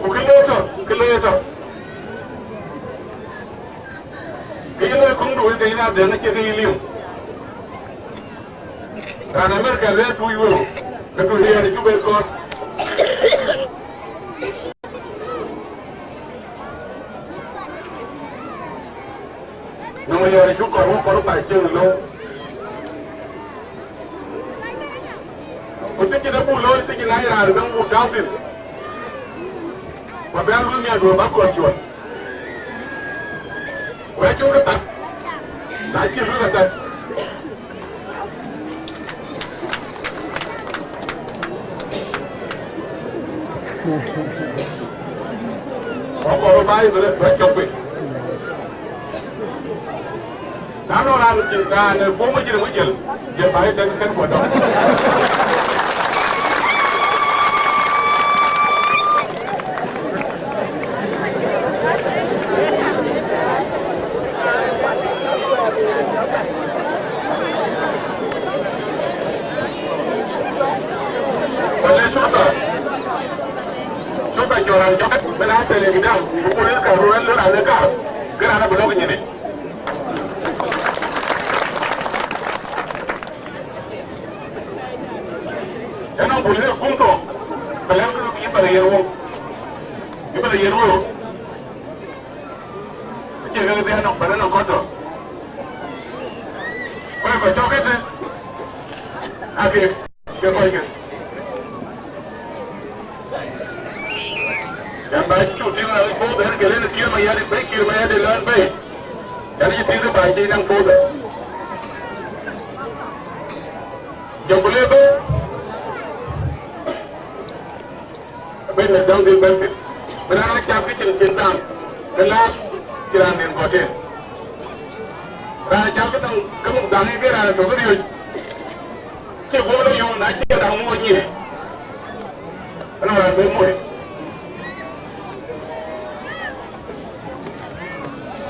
Ku kë looi tɔ̈, kë looi tɔ̈. Kë yï looi kuŋdu, ke yïn adhɛ̈ŋ acie kë yï liu. Raan America lueel tuuc wëu, ke tuuc riɛɛr ë cuk en kɔɔr. Nɔŋ yɔɔr ë cuk kɔɔr wok kɔɔr ba cieŋ ë lou. Ku thiëc cïn abuk looi, thiëc cïn aa ye raan däŋ buk tääu thïn. Ku abï a luui miäkduön bä kɔɔr cuɔt. Wek cuk ke thar, na cï luui ke thar. Kɔc kɔɔr ba ye bï rɔt cɔk piny. Na nɔŋ raan cïn raan ë bum ë jël ë ŋö jël, jël ba ye tɛ̈k kën kuɔt dɔm. Wala shurta, shurta jɔran jɔk, bena tele gidam, ku kulir ka ruel lura ne ka, kira na bulok nyini. Ena kulir kum to, kalam ku yibara yerwo. Yibara yerwo. Acie kek dhiɛl nɔm, bä lɔ nɔm kɔc tɔ. Kɔc kɔc cɔk kete, ake ke kɔc ke. Yan ba cuk tïŋ raan puɔ̈u bɛ̈n ke len Kiir Mayardit bei, Kiir Mayardit lɔn bei. Yan cï tïŋ ke ba cï naŋ puɔ̈u bɛ̈n. Jɔku le bä. Abï në däŋ dhil bɛ̈n thïn. Bï raan a cak kë cïn cïn dhaŋ, ke laak cï raan den gɔ̈t en. Raan a cak kë dhaŋ, ke muk dhaŋ en ke raan ë tök riöc. Cï guɔ̈p lɔ yöök, na cï dhaŋ muɔc nyin. Ënɔ raan bï muɔc.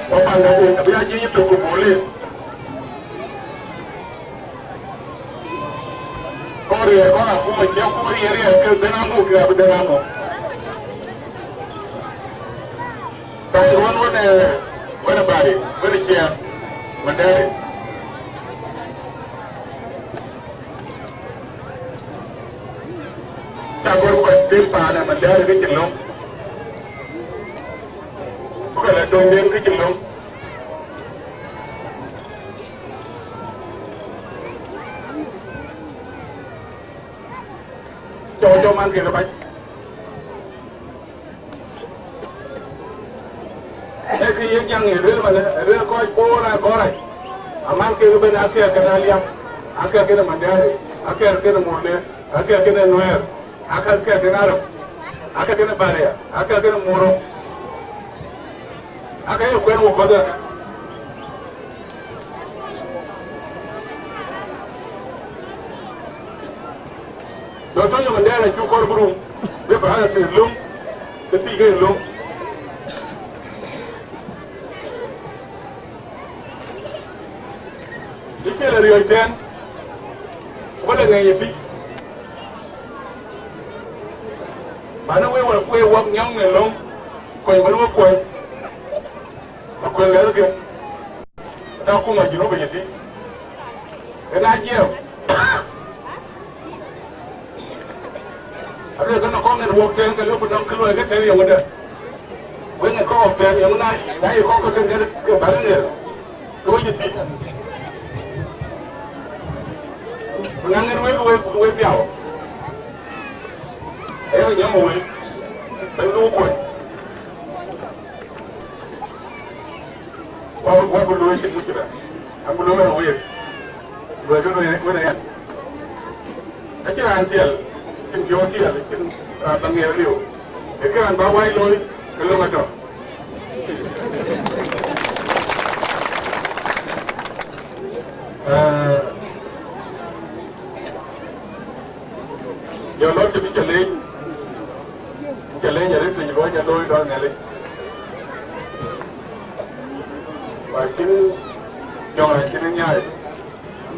Wapanda ku abï a jiëc tök ku bol en. Kɔn riɛɛr kɔn akuma cï akuma riɛɛr riɛɛr ke ben amuk ke abï dɛ̈ŋ amuk. Thaŋ ruɔ̈n wën ë, wën ë bari, wën ë ciɛɛŋ, Mandɛɛri. Ca gɔ̈t kɔc piny paan ë Mandɛɛri ke cïn löŋ. Ku ke la döŋ den ke cïn löŋ. Cɔk, cɔk man kek bac. Ee kë ye jäŋ ye lueel manë, lueel kɔc Bor aa gɔ̈ɔ̈r rac. Aman kek ëbɛ̈n, akɛ̈ɛ̈r kenë Aliap, akɛ̈ɛ̈r kenë Mandɛ̈ɛ̈r, akɛ̈ɛ̈r kenë Murle, akɛ̈ɛ̈r kenë Nuɛɛr, akɛ̈ɛ̈r kenë Arab, akɛ̈ɛ̈r kenë Baria, akɛ̈ɛ̈r kenë Murok. Aka ye kuɛn wok kɔ̈th ëkä. So Tony Mandɛ̈ɛ̈r acuk kɔɔr bï rum, bï brother thiëëk löŋ, bï thiëëk ke löŋ. Yï cï lɔ riɔ̈ɔ̈c tɛ̈ɛ̈n, ku bä lɔ ŋɛɛny ë pïc. Manë wek wä, wek wäk nyɔ̈ŋ në löŋ, kuɔny wën wek kuɔny. Akuën lɛ̈thkë, ata akuma Junub ëcï tïc, ëna jiɛɛm. Aluel kënë kɔŋ ŋɛt wok tɛ̈ɛ̈n, ke lëku nɔŋ kë luɔi ke tɛ̈ɛ̈n ye wëdë. Wek ŋɛt kɔ̈k tɛ̈ɛ̈n, ye ŋö na, na ye kɔ̈k ke kën ke bäk ŋeer, ke we cï tïc. Ku na ŋɛt wek, wek, wek dhiau, ee nyɔm wei, bɛ̈ny du kuɔny. Wä, wä bï looi cït muckila, abï looi ɣɛn week, luɔi kë wën ë yɛn. Acïn raan tiɛl, cïn piɔ̈u tiɛl, cïn raan bä ŋeer liu. Ee kë raan bä wai looi, ke löŋ atɔ̈. Ee, Jɔ lɔ tëbï cä leec, cä leec arëët, të cï luɔi cä looi dɔ̈ɔ̈r Nhialic. Wa cïn jɔŋ raan cïn nyaai,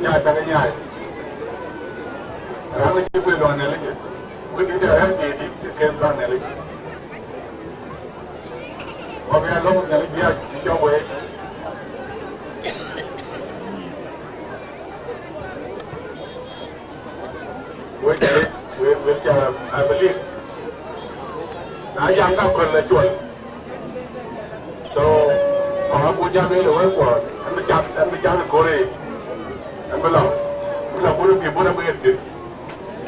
nyaai takë nyaai. Raan ë cï kuëë dɔ̈ɔ̈r Nhialic, wën dït arɛ̈ɛ̈r tiitit, të ken dɔ̈ɔ̈r Nhialic. Wa bï a lɔ̈ŋ Nhialic bï a cɔk wei. Wek, wek, wek ca, I believe. Na jam ka kɔl la cuɔl. So, kɔn aku jam le wek kuɔ, ɛn bï jam, ɛn bï jam kore. Ɛn bï lɔ. Bï lɔ bun bi bun bï ëtï.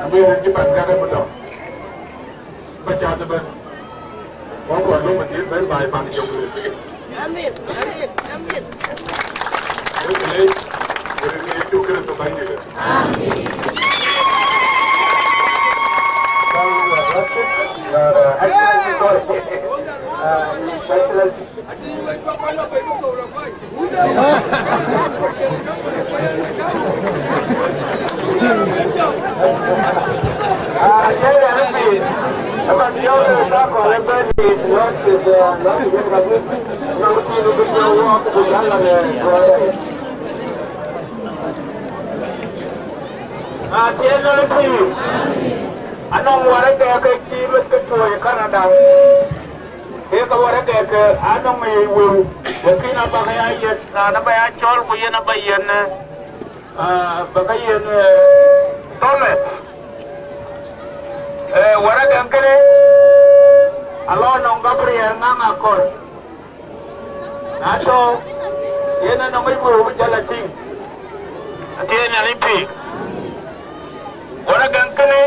Ɛn bï ëtï pan ka, ɛn bï lɔ. Ba cath ëbɛ̈n. Wɔ kɔn lok ëdït bɛ̈n baai pan jɔŋ. Amen, amen, amen. Wek leec, wek leec, Yecu Kërtho Bɛ̈nydït. Amen. Your, uh, Excellency, sorry. Uh, Excellency. Anɔŋ wärëkɛ ke cï meth ke tuɔɔc ë Canada. Kek ke wärëkɛ ke anɔŋ ë wëu, lakin abäk ya yiɛ̈t, raan abä ya cɔl, ku yen abä yiɛ̈n, eh, ah, bä ke yiɛ̈n, eh, Thomas. Eh, wärëkɛn kënë alɔ nɔŋ Gabriel Ŋaŋ Akɔl. Na tɔ̈, yen anɔŋ ë wëu bï jɔl a tïŋ. Athiɛɛi Nhialic pïïr. Wärëkɛn kënë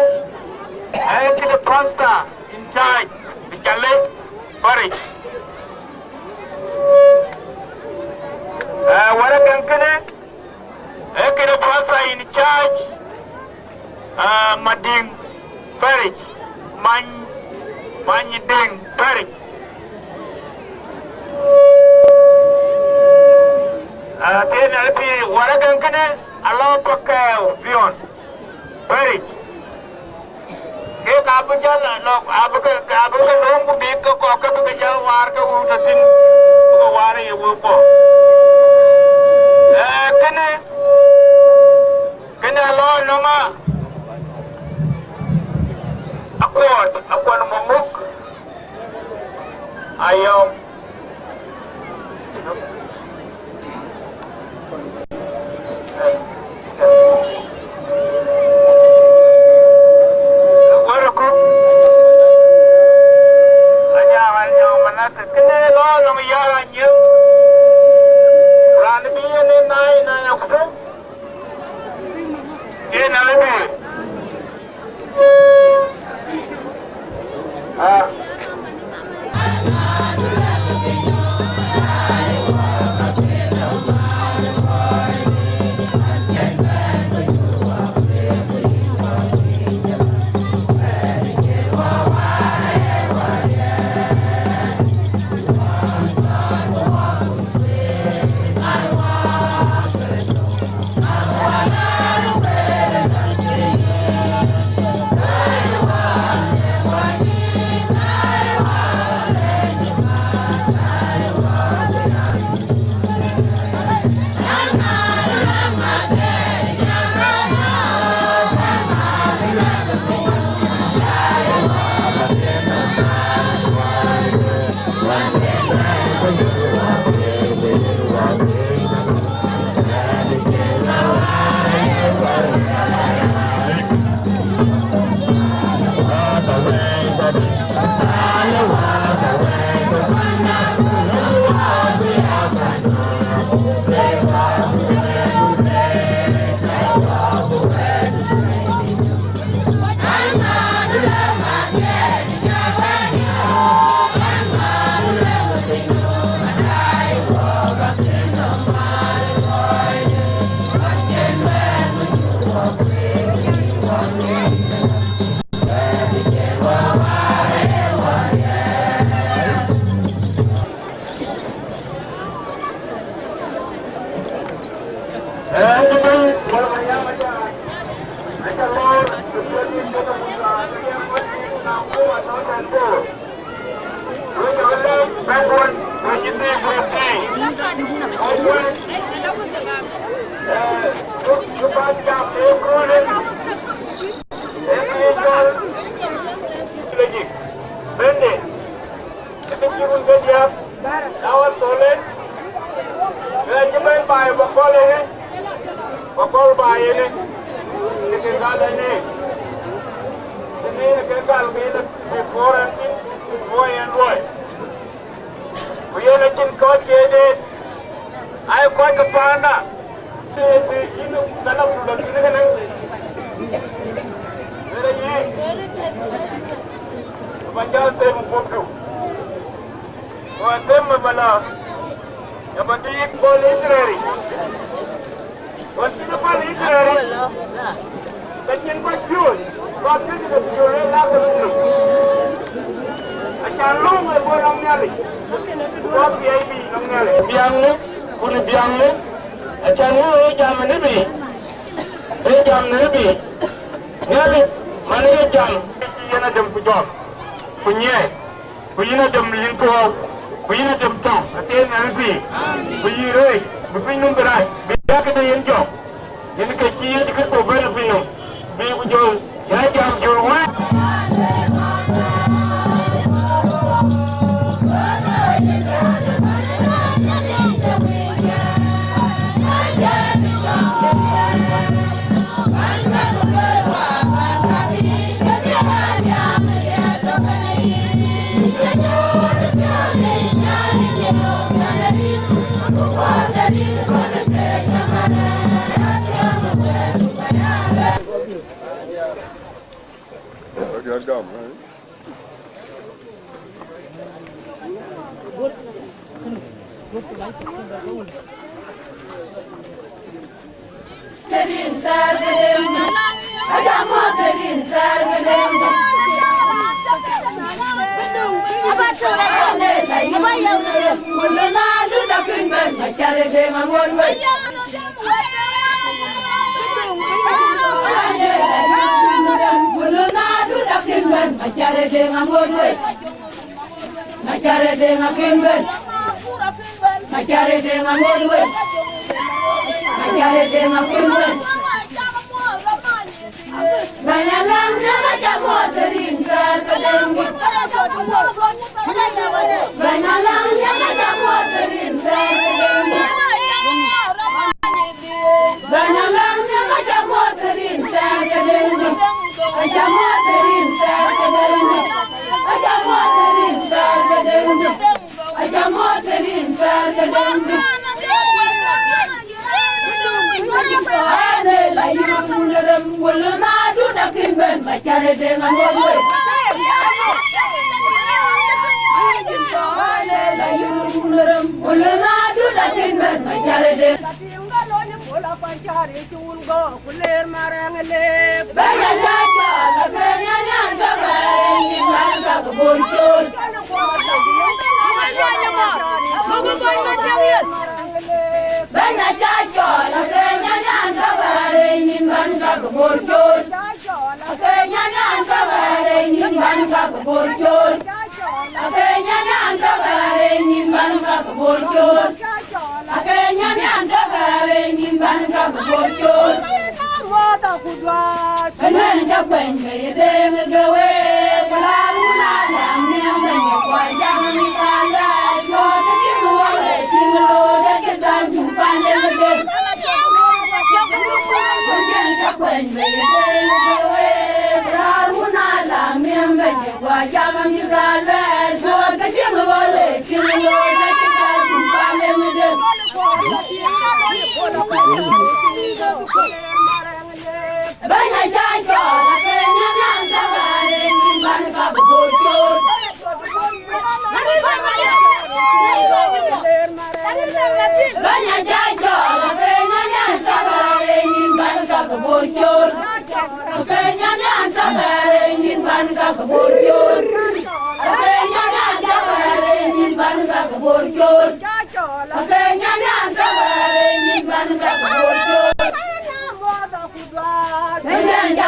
ee kë de pastor in charge, bï Cale Parish. Eh, wärëkɛn kënë ee kë de pastor in charge, ah, Madiŋ Parish, Many, Many Diŋ Parish. Ah, tëë Nhialic pïïr, wärëkɛn kënë alɔ Pakɛɛu Dhiɔn Parish. Kek abï jäl lɔ, abï ke, abï ke lööm ku bïk ke kɔ̈k ke bï ke jäl waar ke wëu tɔ̈ thïn, bï ke waar ye wëu bɔ̈. Eh, kënë, kënë alɔ nɔŋ a, Akuɔt, Akuɔt Mamuk, Ayɔm. Wärëku, anyaŋ, anyaŋ Manatheh, kënë lɔ nɔŋ yäär anyiëth, raan bï yen ë naai, naai akuɔ̈u, yen alë bï. Bende, ëbï cï run ke diäk, na wën thöl en, ke cï bɛ̈n baai bä kɔl ënë, bä kɔl baai ënë, ke ke gal ënë, ke ënë ke gal ke yen before and thing, before and luɔi. Ku yen acïn kɔc cie deet, ai kɔc ke paanda. Të, të yïn galam du lɔ thïn kënë, wël yïn, bä jal them guöpdu. Ku them bä lɔ, ya bä dhil pɔ̈l Yithriɛl yic. Ɣɔn cï ke päl Yithriɛl yic, ke cïn kɔc piööc, kɔc piööc ke piööc le lak ke röt nöm. Acan löŋ ë bɔ̈ nɔm Nhialic, ku kɔc piɛɛi bï nɔm Nhialic. Biäŋnë, ku në biäŋnë, acan ŋö ë jam në bï, ë jam në bï. Nhialic, man ë jam, yen adem ku jɔk, ku nyiɛɛi. Ku yïn adem yïn thuɔɔu, ku yïn adem tɔŋ, athiëëc Nhialic pïïr, ku yïn rëëc, bï pinynhom bï rac, bï yak këde yen jɔk, yen ke cï Yecu Kërtho bɛ̈n ë pinynhom, bï ku jɔ ya jam jur wään. Macär Deŋ akën bɛ̈n. Macär Deŋ aŋoot wei. Macär Deŋ akën bɛ̈n. Bɛ̈ny Alaŋ Deŋ aca muɔɔth rin thɛɛr ke Deŋdït. Bɛ̈ny Alaŋ Deŋ aca muɔɔth rin thɛɛr ke Deŋdït. Bɛ̈ny Alaŋ Deŋ aca muɔɔth rin thɛɛr ke Deŋdït. Aca muɔɔth rin thɛɛr ke Deŋdït. Aca muɔɔth rin thɛɛr ke Deŋdït. Aca muɔɔth rin thɛɛr ke Deŋdït. Ane la yï run rem wël na dut akën bɛ̈n Macär Deŋ aŋoot wei. Bɛ̈ny acä cɔl, Akeny Anyaŋ tɔ̈ ɣɛɛr ë nyin bän ka ke Bor col. Bɛ̈ny acä cɔl, Akeny Anyaŋ tɔ̈ ɣɛɛr ë nyin bän ka ke Bor col. Akeny Anyaŋ tɔ̈ ɣɛɛr ë nyin bän ka ke Bor col. Akeny Anyaŋ tɔ̈ ɣɛɛr ë nyin bän ka ke Bor col. Akeny Anyaŋ tɔ̈ ɣɛɛr ë nyin bän ka ke Bor col. Ënɔn cä kuɛny bei ë deŋ ë ke week, ku raan wun aa lam nhiam bɛ̈ny ë kuac jam ë mïth aa lɛɛc, cuɔt ë cïn wal ë cïn looi, acï dac tum panden ë deŋ. Ënɔn cä kuɛny bei ë deŋ ë ke week, ku raan wun aa lam nhiam bɛ̈ny ë kuac jam ë mïth aa lɛɛc, cuɔt ë cïn wal ë cïn looi, acï dac tum panden ë deŋ. Bɛ̈ny acä cɔl, Akeny Anyaŋ tɔ̈ ɣɛɛr ë nyin bän ka ke Bor col. Bɛ̈ny acä cɔl, Akeny Anyaŋ tɔ̈ ɣɛɛr ë nyin bän ka ke Bor col. Akeny Anyaŋ tɔ̈ ɣɛɛr ë nyin bän ka ke Bor col. Akeny Anyaŋ tɔ̈ ɣɛɛr ë nyin bän ka ke Bor col. Akeny Anyaŋ tɔ̈ ɣɛɛr ë nyin bän ka ke Bor col. Ënɔn cä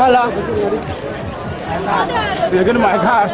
Hello. You're getting my car.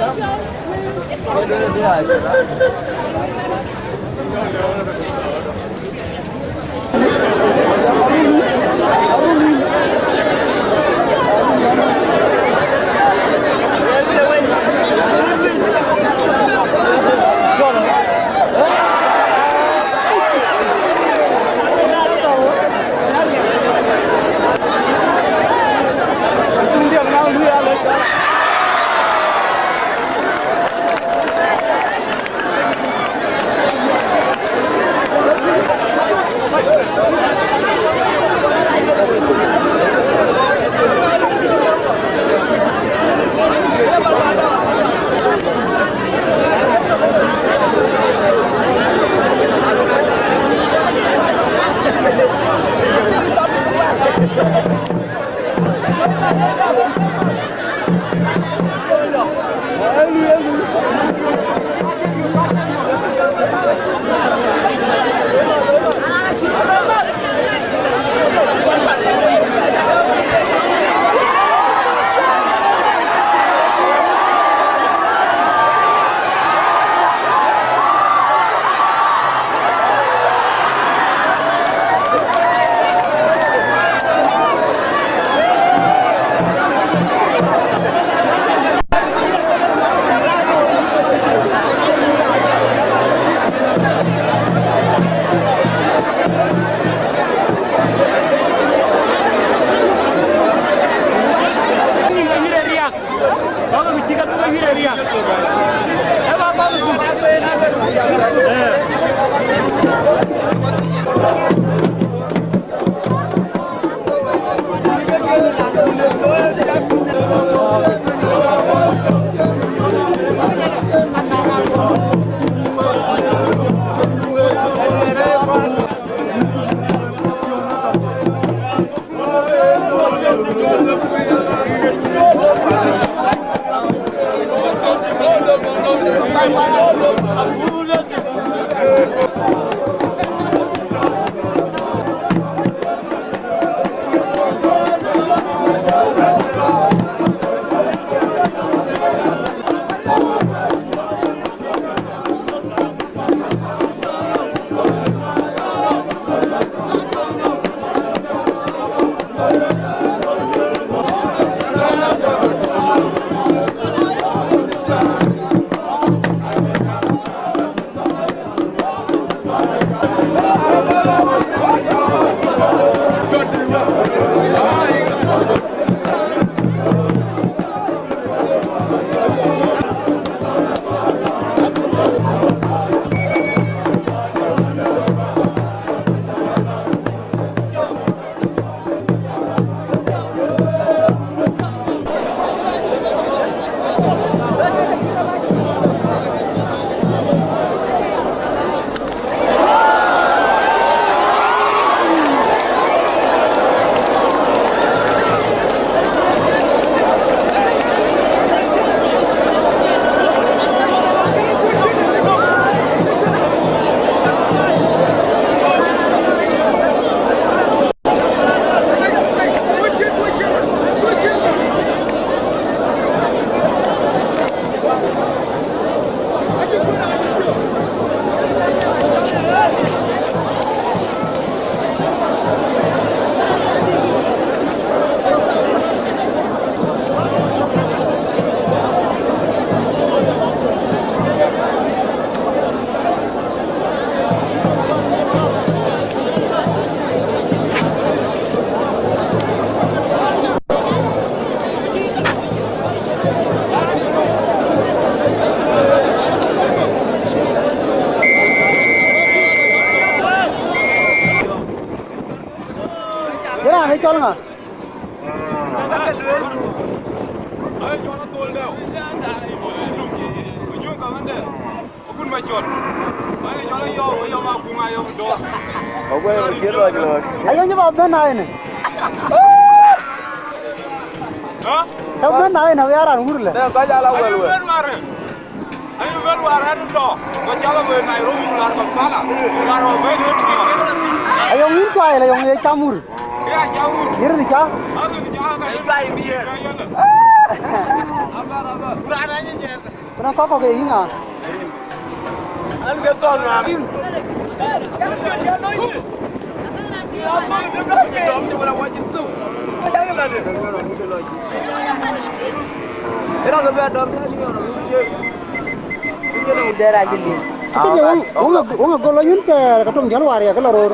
Ye raan ë cɔl ŋa? Ayö nyï ba bɛ̈n na ënë. Hä? Ta bɛ̈n na ënë, ya raan wur lë. Ayï bɛ̈n wäär ɣɛn lɔ, ku cä lɔ wëë Nairobi, ku lar Kampala, ku lar wä bɛ̈n ëë. Ayö yïn kuai lë, ayö ye cam wur. Ke ya cam wur. Yïr dhï ca. Aa dhï ca ka Kuna kɔk kɔk ye yïŋa? Akëc ye wëŋ, wëŋ, wëŋ agol la yun thɛɛr, ka tom jäl waar ya, ke la roor.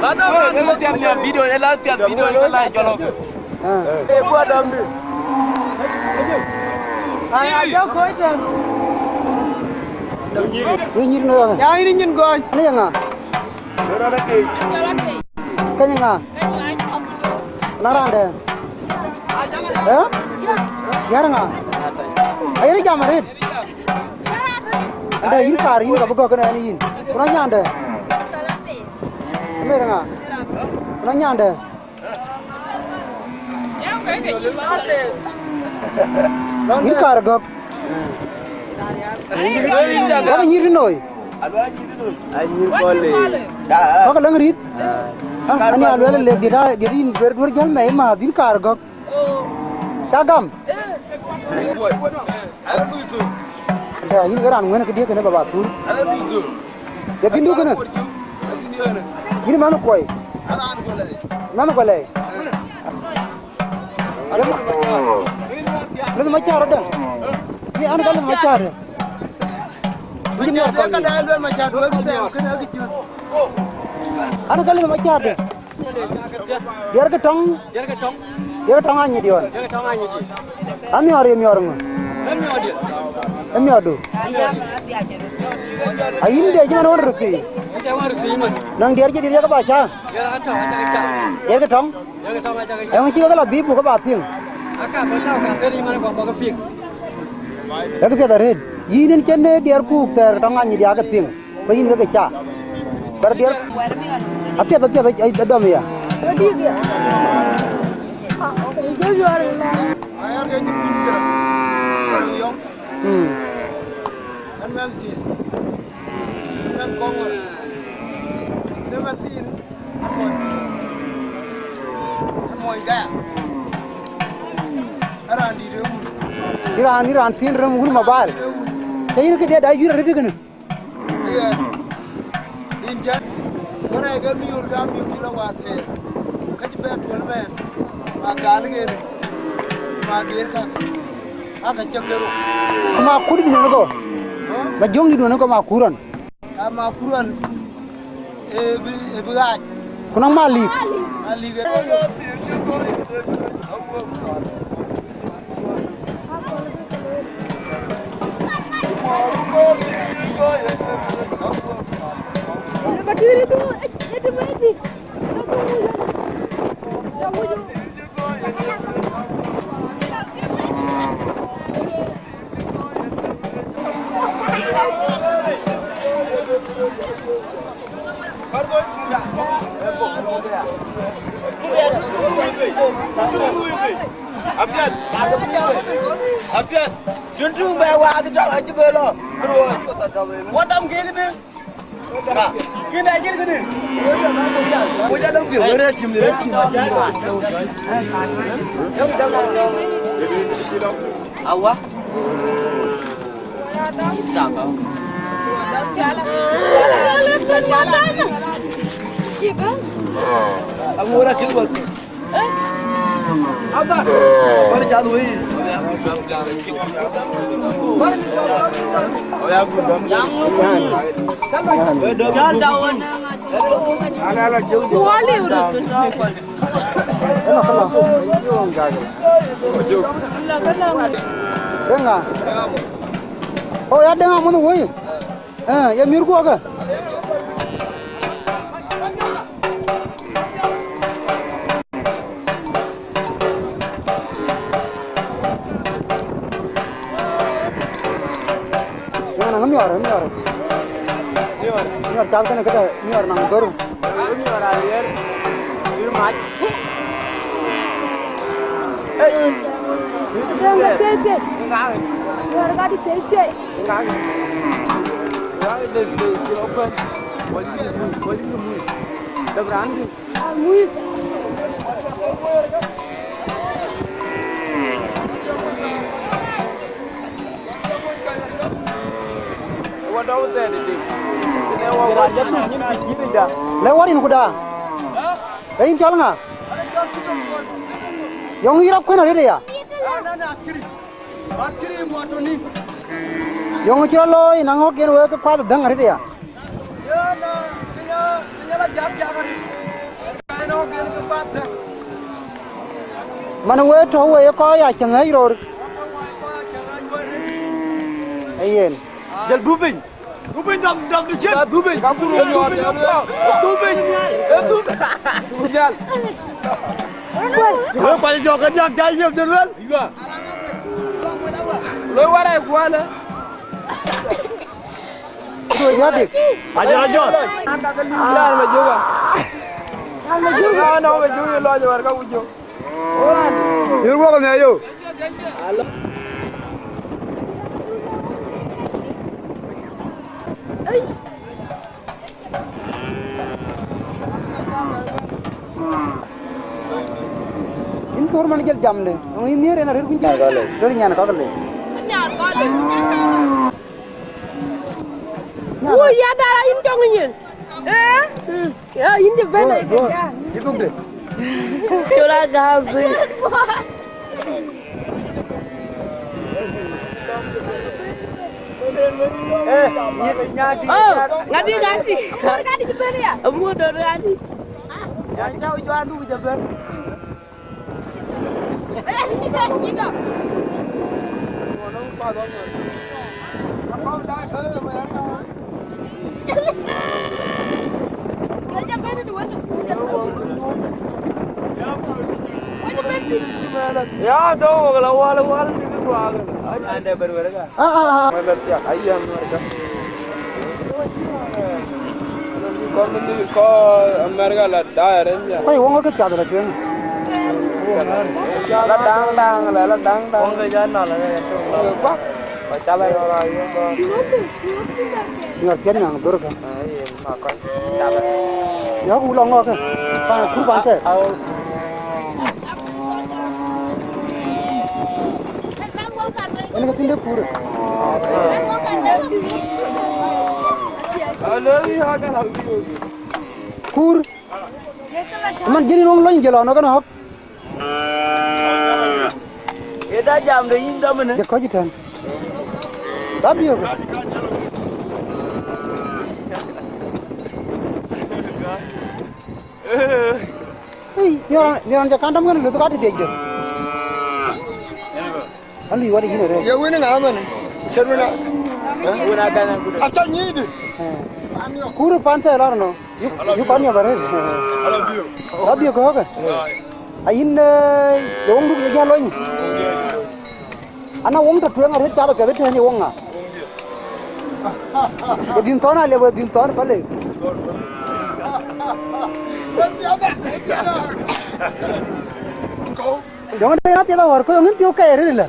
Ka dɔm, la thiath video, la thiath video, la jɔlɔ. Ah. Yïn nyïïr në ɣɔn. Ya yïn nyin gɔny. Në ye ŋa? Keny ŋa? Na rande. Eh? Yar ŋa? Ayen jam arëët. Ande yïn kaar yïn ka bï gɔ̈k kënë ɛn yïn. Kuna nyande. Amer ŋa? Kuna nyande. Yïn kaar gɔ̈k. Gɔ̈k nyïïr noi. Anyïïr kɔl. Gɔ̈k läŋ rït. Ani aluel lek diet, diet yïn ber duɔ̈r jäl mɛi ma yïn kaar gɔ̈k. Ca gam. Anta yïn ke raan ŋuɛ̈n këdiɛ̈ kënë baba thur. Ye bïn du kënë. Yïn mɛnh kuɔi. Mɛnh kuɔi lɛi. Lëth ma cäär rɔt dä. Yïn an ka lëth ma cäär dä. Yïn miɔr kɔn. An ka lëth ma cäär dä. Diɛɛr ke tɔŋ. Diɛɛr ke tɔŋ. Diɛɛr ke tɔŋ anyit diɔn. Diɛɛr ke tɔŋ anyit diɔn. Amiɔɔr ye miɔɔr ŋö? Amiɔɔr diɛɛr. Amiɔɔr du. Amiɔɔr diɛɛr. Ayïn diɛɛr cï man wën röt thii. Ënde wën röt thii man. Naŋ diɛɛr cï diɛɛr yakë ba cä. Diɛɛr atɔ̈ acakë cä. Diɛɛr ke tɔŋ. Diɛɛr ke tɔŋ acakë cä. Ɛŋö cï ke la bï buk ke ba piŋ. Aka kɔc tɔ̈ ka thëër yï man kɔk bɔkë piŋ. Yakë piɛth arëët. Yïn en cïn diɛɛr kuk thɛɛr ke tɔŋ anyit yakë piŋ. Ku yïn ke ke ca. Bär diɛɛr. Apiɛth, apiɛth, adɔm ya. Ayar ke nyuc kuc kërë, kërë yɔŋ. Mm. An mɛn thiin. An mɛn kɔŋ ŋɔl. Yïn an mɛn thiin. An mɔny. An mɔny gaya. An raan dït ë wun. Yïn raan, yïn raan thiin rem wun mabal. Ke yïn këdiɛ̈ da yïn arëët kënë. Yen. Rin cä. Wärɛɛk ë miöör, ka miöör yïn la wäär thɛɛr. Ka cï bɛ tuɔl mɛɛn. Ma gaal ŋen. Ma geer ka. Aka cä kero. Ku ma kut duɔ̈n ëkö. Hä? Ma jöŋ duɔ̈n ëkö ma kuran. Ama kuran. Ee bï, ee bï ɣaac. Ku nɔŋ ma lik. Ma lik. Apiɛth. Apiɛth. Cïn tïŋ bɛ wath tɔ̈ acï bɛ lɔ. Wä dɔm kek ni. Kïn acïn këdï. Ku jɔ dɔm kek wërë tim, tim. Awa. Aŋoot akël wä thïn. Abba. Wën cath wei. Wali. Ënɔ këlä. Deŋa. Oh, ya Deŋa mɔnh woi. Eh, ye miir guɔkë. Ŋa na ŋa miɔɔr, miɔɔr. Miɔɔr. Miɔɔr cath kënë këdë, miɔɔr naŋ dhor. Miɔɔr aliɛr. Ë mac. Dëŋ ke thiëi thiëi. Miɔɔr ka dï thiëi thiëi. Dëp raan dï. Le warin kuda. Ee yïn cɔl ŋa? Yɔŋ yï rɔt kuën arëët aya. Yɔŋ cï rɔt looi në ŋɔ̈k yen wek ke kuath dhäŋ arëët aya. Man wek tɔ̈u wek ye kɔc ya cäŋ ɣɛ̈c ror. Ee yen. Jël dhuk piny. Dhuk piny, dɔm, dɔm dï cin. Dhuk piny. Ka kur nyuɔɔth. Dhuk piny. Dhuk piny. Dhuk piny. Wek kuany jɔk ke diäk ca yiëp jël wël. Yua. Loi warɛc kuanë. Aja jɔt. Anda ke liu dan me jua. Dan me jua na me jua lɔ jua ka wujo. Yïn wuɔk në yo. Yïn thor man jël jamde. Yïn nhiëër en arëët kun cï. Rëër nyan kɔ̈k le. Woi, ya dara yïn cɔŋ nyin. Eh? Mm. Ya, yïn jë bɛ̈n ai ke ya. Yï dhuk de. Cola gabe. Eh, yï nyadi. Oh, ngadi, ngadi. Ngadi jë bɛ̈n ya. Amu do ngadi. Ya, ya, ya, du jë bɛ̈n. Ya dɔ̈u wok la wal, wal, ni bi guak. Ande ben werga. Ah, ah, ah. Wala tiak, ayen werga. Kɔn ni kɔ America la dair en ya. Kɔc woŋ ke piath la tueŋ. La daŋ daŋ, la, la daŋ daŋ. Woŋ ke ja na la ya to. Ba. Ba chala yo la yo ba. Nyuɔr piɛth naŋ dhorka. Ai, ma kɔc. Chala. Ya ku lɔ ŋɔk ke. Pa kur pan te. Au. Yen ke thïn de kur. Kur. Man jël yïn wöŋ lony jël ɔnɔ kën ɣɔ̈k. Ë da jam de yïn dhamënë. Jël kɔc ëtɛ̈ɛ̈n. Ba biöök. Ei, miɔɔr, miɔɔr jɔ kan dɔm ŋën luth ka tï dhiëcde. Alui wär yïn ë rëër. Ye wën ŋa mën? Cït wën a, eh? Wën a gäny an kude. Aca nyïïdï. Eh. Kur pan thɛɛr lɔr nɔ. Yuk, yuk pan yɔ̈k arëër. Ala biöök. Ala biöök kɔ̈kë. Ai. Ayïn, eh, ye woŋdu ye jäl lony. Ana woŋ tɔ tueŋ arëët cath apiɛth ëtɛ̈ɛ̈n ye woŋ ŋa? Ye dhïn thɔn alep, ye dhïn thɔn pale. Yɔŋ de na piɛth awär, ko yɔŋ in piɔ̈u kɛɛr rëët lä.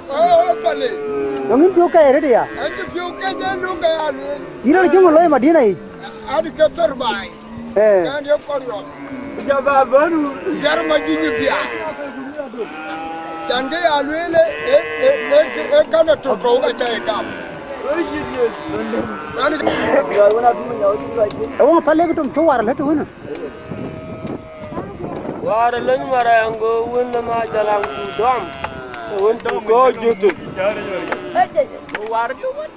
Yɔŋ in piɔ̈u kɛɛr rëët ya. Yïn rɔt cï ŋö looi Madina yic? Adï ke thor baai. Eh. Kɛn ye kɔn yɔm. Jaba banu. Jar ma juny bia. Can ke ya lueel, e, e, e, e kan a tök kɔu ka ca ye gam. Ë woŋ pale ke tom cï war lät wënë. War leny maraŋ go wën ma jalam ku dɔm. Wën tu ko jutu. War tu wën.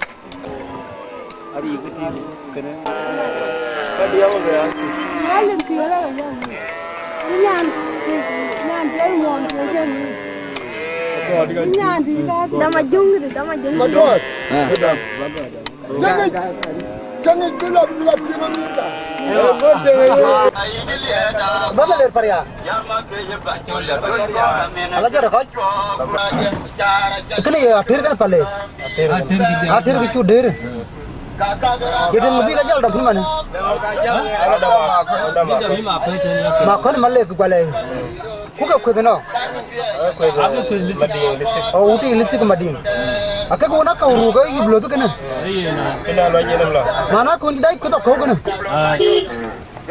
Ari ku ti kene. Ka diaŋ be ya. Alim ti wala ya. Nyan, nyan jai mon ko jai. Nyan di da. Dama jung di, dama jung di. Mador. Ah. Jangi, jangi bila bila pima minta. Bana ler paria. Ala jara koj. Kene ya tir kan pale. Ater ke cu der. Ye tëŋ bï ka jäl dɔm thïn manë. Ma kɔn ma lek gualɛ. Ku ke kueth nɔ. Oh, wutic lisik Mading. Akek wun akɔ̈u ruk ke yï bloth kënë. Mana kun dai kueth akɔ̈u kënë.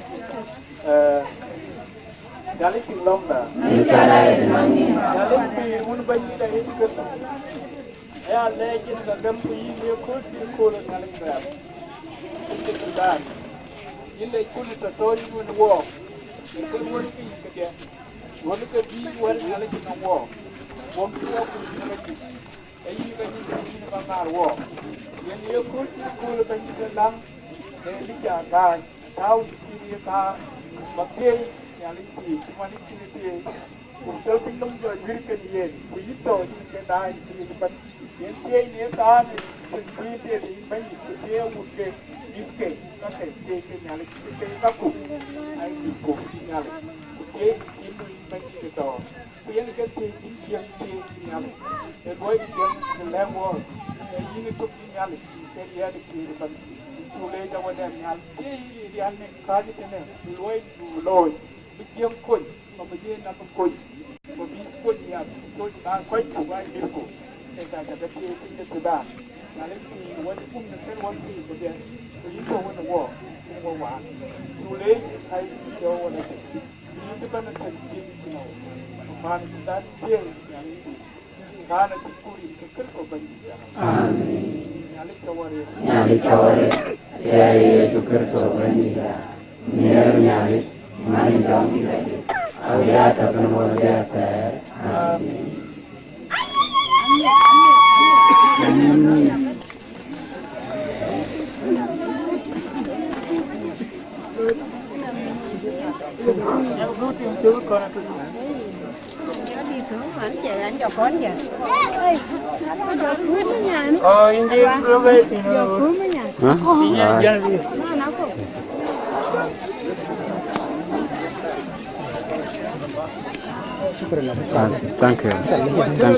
Eh, Nhialic cï lɔ̈ŋda. Nhialic pïïr wun Bɛ̈nydït Yecu Kërtho. Aya lɛɛc yïn ka gäm ku yïn ye kööl cï kööl Nhialic rɛ̈ɛ̈r. Yïn de Sudan. Yïn lec kun tɔ̈ tɔ̈ yïn wën wɔɔk. Ke ke ruɔ̈n piny kedhie. Ruɔ̈n ke bï wɛ̈t Nhialic nɔm wɔɔk. Wɔk cï wɔk ku yïn ke cï. Ee yïn ke yïn ke yïn ba ŋaar wɔɔk. Yen ye kööl cï kööl Bɛ̈nydït de läŋ. Ee Elija gääny. Tääu cï ye thaar, ba thiëëc Nhialic thiëëc, cï man cï ye thiëëc, ku thöl piny nɔm jɔ juëc kën yen, ku yïn tɔ̈ yïn ke daai në thiëëc ëbɛ̈n. Yen thiëëc në thaar në thiëëc thiëëc de yïn Bɛ̈nydït, ku thiëëc wut ke, yïn ke, ka ke thiëëc ke Nhialic, ke kaku, ai, yïn ku Nhialic, ku thiëëc yïn Bɛ̈nydït ë tɔ̈. Ku yen ke thiëëc yïn ciëŋ thiëëc Nhialic, ë luɔi ciëŋ në lɛ̈k wɔɔk, ee yïn ë tök yïn Nhialic, ke riɛɛt ë thiëëc ëbɛ̈n. Cuk leec Wädɛn Nhialic, thiëëc yïn riɛl në kääc ë tënë, bï luɔidu looi, bï ciëŋ kony, ku bï yen abï kony, ku bï kony nhial, kony na kɔcku, ku ai dïtku, ee ka ca ke thiëëc piny de Thudan. Nhialic, thiëëc wɔ cï kum në kën wɔ thiëëc kedhie, ku yïn tɔ̈ wën ë wɔɔk, yïn wɔ waan. Cuk leec, ai, yïn cɔɔk wɔ lɔ thïn. Amen. Nhialic cä wär, cie Yecu Kërtho Bɛ̈nydït, nhiër Nhialic, man jɔŋ dït, awïc aa tɔ̈ kën wɔ bï athɛɛr. Amen. Thank you. Thank you.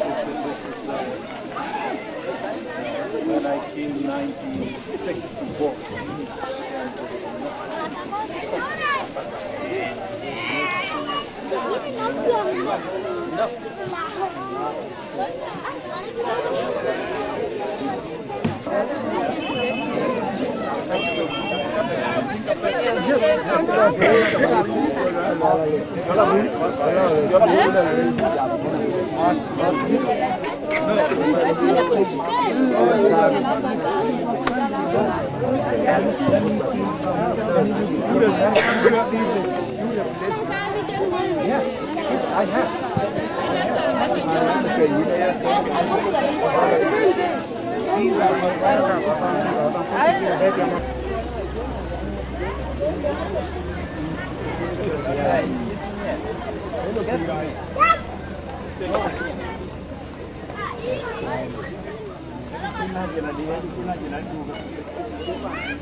This is, this is, uh, when I came nineteen sixty-four.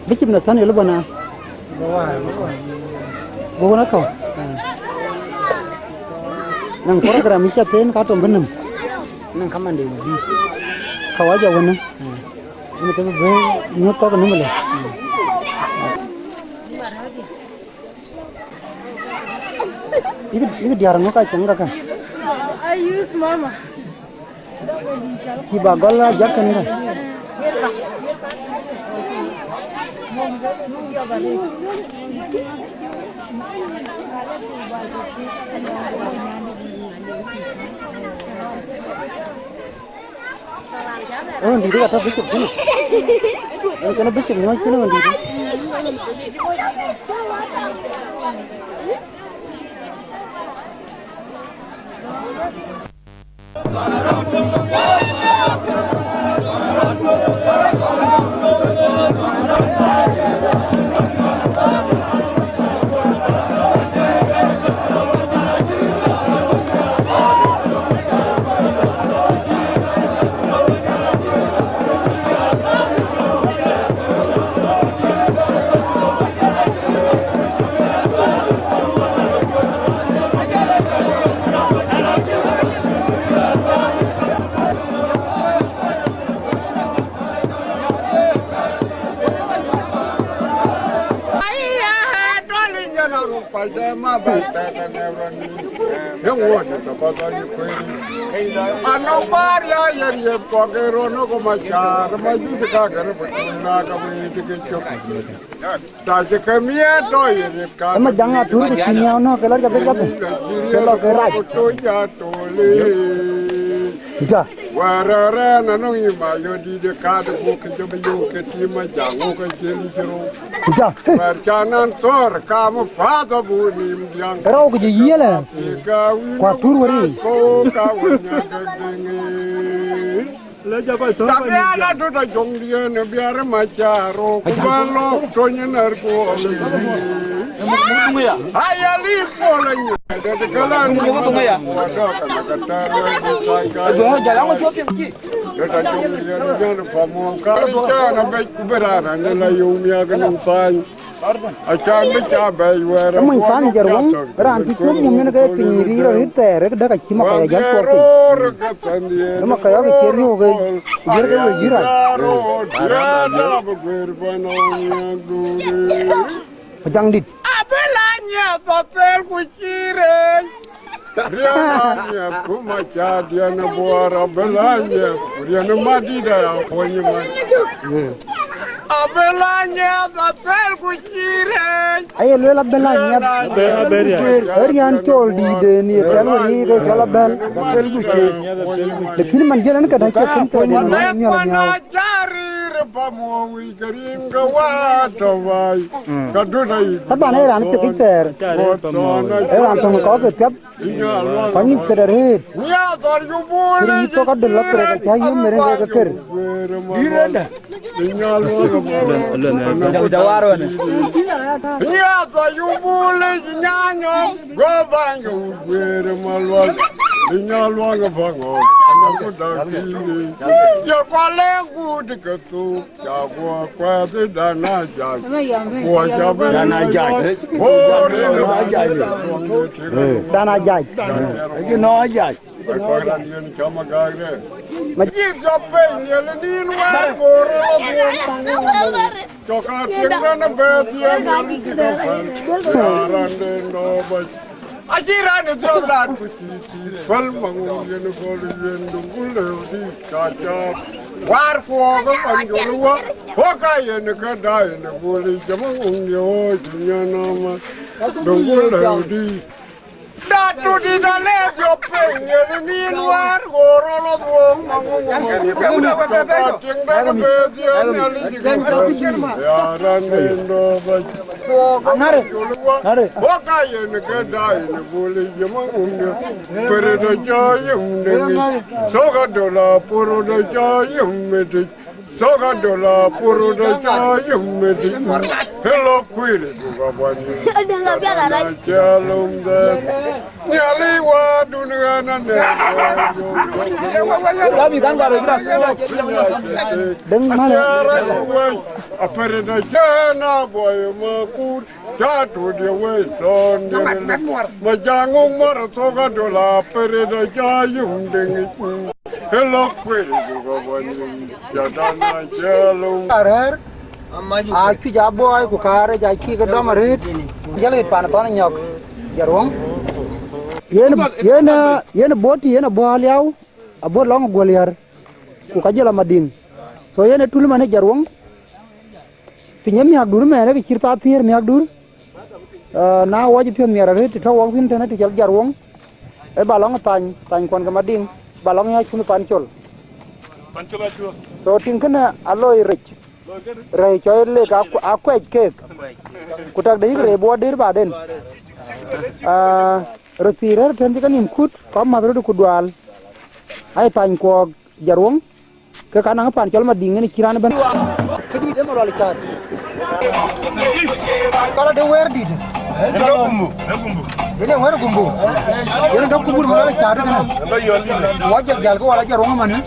Bishop Nathaniel Bona. Bona kau. Nang program icha ten ka tom benem. Nang kamande bi. Kawaja wona. Ini tabi be nyot ko ni mele. Iki, iki diar ngo ka chang ka. I use mama. Ki ba gol la jakan ka. Oh, ndït ka tɔ̈ bishop kënë. Ënë kënë bishop nyuɔɔc kënë, oh, ndït. Ade ma ba tɛ̈k ane rɔn. Yeŋö të kɔc dhɔny kueeri. Anɔŋ baar ya yen yeth kɔk ë rɔn ë kɔc Macar, ma juëc ka kërë bï tuny na ka wëi të ke cök. Ta cï ke miɛt tɔ yen yeth ka. Ë Majaŋ Atur ku cï miäu nɔ̈k ke lɔ̈k ke bï ka thïn. Ke lɔ̈k ke rac. To ja to le. Kuca. Wɛ̈ɛ̈r rɛ̈ɛ̈r na nɔŋ yï ma yö dït ë kat buk ke jɔ bï yöŋ ke tim Majaŋ wok ke ciël yï cï rou. Kuca. Wɛ̈ɛ̈r ca nan thɔ̈r kam kuath abun nïïm diäŋ. Rɔu ke jɔ yiëlë. Ku Atur wëri. Ko ka wën nya ke deŋ. Ca biɛɛr adut ajöŋdiën ë biɛɛr Macar rou ku bä lɔ̈k tony ë nɛ̈r ku ɣɔ̈k. Aya lik puɔl anyï. Ë mony paan Jaruɔŋ, raan cï cuɔp mum yen ke piny rïïr arëët thɛɛr, ë däk acï Makɔc ajäl cuɔp piny. Ë Makɔc ɣɔ̈k ë cie riɔ̈ɔ̈k, ë jiël ke we jï rac. Ku jaŋ dït. Abï la nyiɛth athel ku cï reeny. Riɛn anyiɛth ku Macar diɛn ë buɔɔr, abï la nyiɛth ku riɛn ë madït aya kuɔny ë mac. Abï la nyiɛth athel ku cï reeny. Aye lueel abï la nyiɛth. Ë riɛn col dïïtden ye thɛl wën yï ke cɔl abɛ̈l. Lakin man jël en këdäc cï thïn thɛɛr yen miɔl miɔl. Acarir pam wɔ wic ke rin ke wa tɔ wai. Ka dut ayic. Taban ee raan thiek yic thɛɛr. Ee raan töŋ kɔ̈k ke piɛth. Ku aŋic këde rëët. Kërë yï thok adöl lɔ kërë ka cä yï meren ke ke kër. Nyathɔ yubulic nyanyɔ go bany ke wut guëër ë malual. Ë nyaluaŋ ë paŋ ɣɔn ënɔŋ ku dak thiic. Ye kɔl ë guut ke thuk ca guɔ kuɛth ë dan ajac. Guɔ ca bï dan ajac. Guɔ rin ë dan ajac. Dan ajac. Ë nɔŋ ajac. Ë kɔc raan yen cam agak rɛɛr. Ma cï jɔ pei nhial ë nïn wäär goor ë lɔ dhuɔ̈k maŋ. Cɔk aa tiɛŋ rɛn ë bɛ̈ɛ̈r thiëëŋ Nhialic ke päl. Raan de nɔ bac. Acï raan ë thiɔ̈k raan ku cï tiit päl maŋ yen ë gɔl yen duŋ ku lëu dï ca ca. Wäär kuɔɔk ë paŋ jɔl wä. Wä ka yen ë këda yen ë gɔl ë jam ë ŋuŋ de ɣööc ë nyan ëmä. Duŋ ku lëu dï. Dat tut dït alɛɛth yɔ piny, yen ë nïn wäär ɣöör ë lɔ dhuɔ̈ɔ̈ŋ maŋ ŋuŋ. Cɔk aa tiɛŋ bɛ̈n ë bɛ̈ɛ̈r thiëëŋ Nhialic ke päl. Ya raan de nɔ bac. Kuɔɔk ë jol wä. Wä ka yen ke daai në bol ë yem aŋuŋ de. Përë de cä yem de ŋic. Thok adöl a poro de cä yem ë tëc. Thok adöl a purut acä yïm ëtïc. Ë lɔ kuir ë duk abuan yïm. Cä lom dhɛɛr. Nhialic wädun ɣɛn anɛ̈ɛ̈r. Dëŋ malë. Aciɛɛr ayu wei, apɛrɛt acä na buɔi makut. Ca tut ye wei thɔn ye lë. Ma ca ŋuk mar thok adöl a apɛrɛt acä yïm dëŋ. Hello, kweri duga bani, jadana jalo. Arɛ̈ɛ̈r, a cuc a buɔɔi ku kaarë ja cï ke dɔm arëët, jël ɣit pan thɔn nyɔk, Jaruɔŋ. Yen, yen, yen boti, yen abɔ aliau, abɔ lɔŋ guöl yär, ku ka jël amadiŋ. So yen e tul man e Jaruɔŋ, piny e miäk dur mɛn e ke cïr thaa thiëër miäk dur. Ah, na wɔc piɔ̈th miɛt arëët të tɔ̈ wɔk thïn tënë të cɔl Jaruɔŋ, e ba lɔŋ thany, thany kuɔn ke madiŋ, ba lɔŋ ya cuŋ pan col. Pan col acuɔ̈th. So tiŋ kënë aloi rec. Loi kënë. Rɛ̈i cɔl lek aku-, akuɛc keek. Ku tak de yïk rɛ̈i buɔ dïr baden. Ah, röt thii rɛ̈ɛ̈r tën cï kenïïm kut, kɔm mäth röt ku dual. Ai thany kuɔɔk Jaruɔŋ. Ke ka naŋ pan cɔl madiŋ ŋen cï raan ëbɛ̈n. Këdït ë Malual caar. Kɔlɔ de wɛɛr dït. Ënë wɛɛr gumbo. Ënë wɛɛr gumbo. Yen ka kubur Malual caar kënë. Wa jël jal ke wala Jaruɔŋ manë.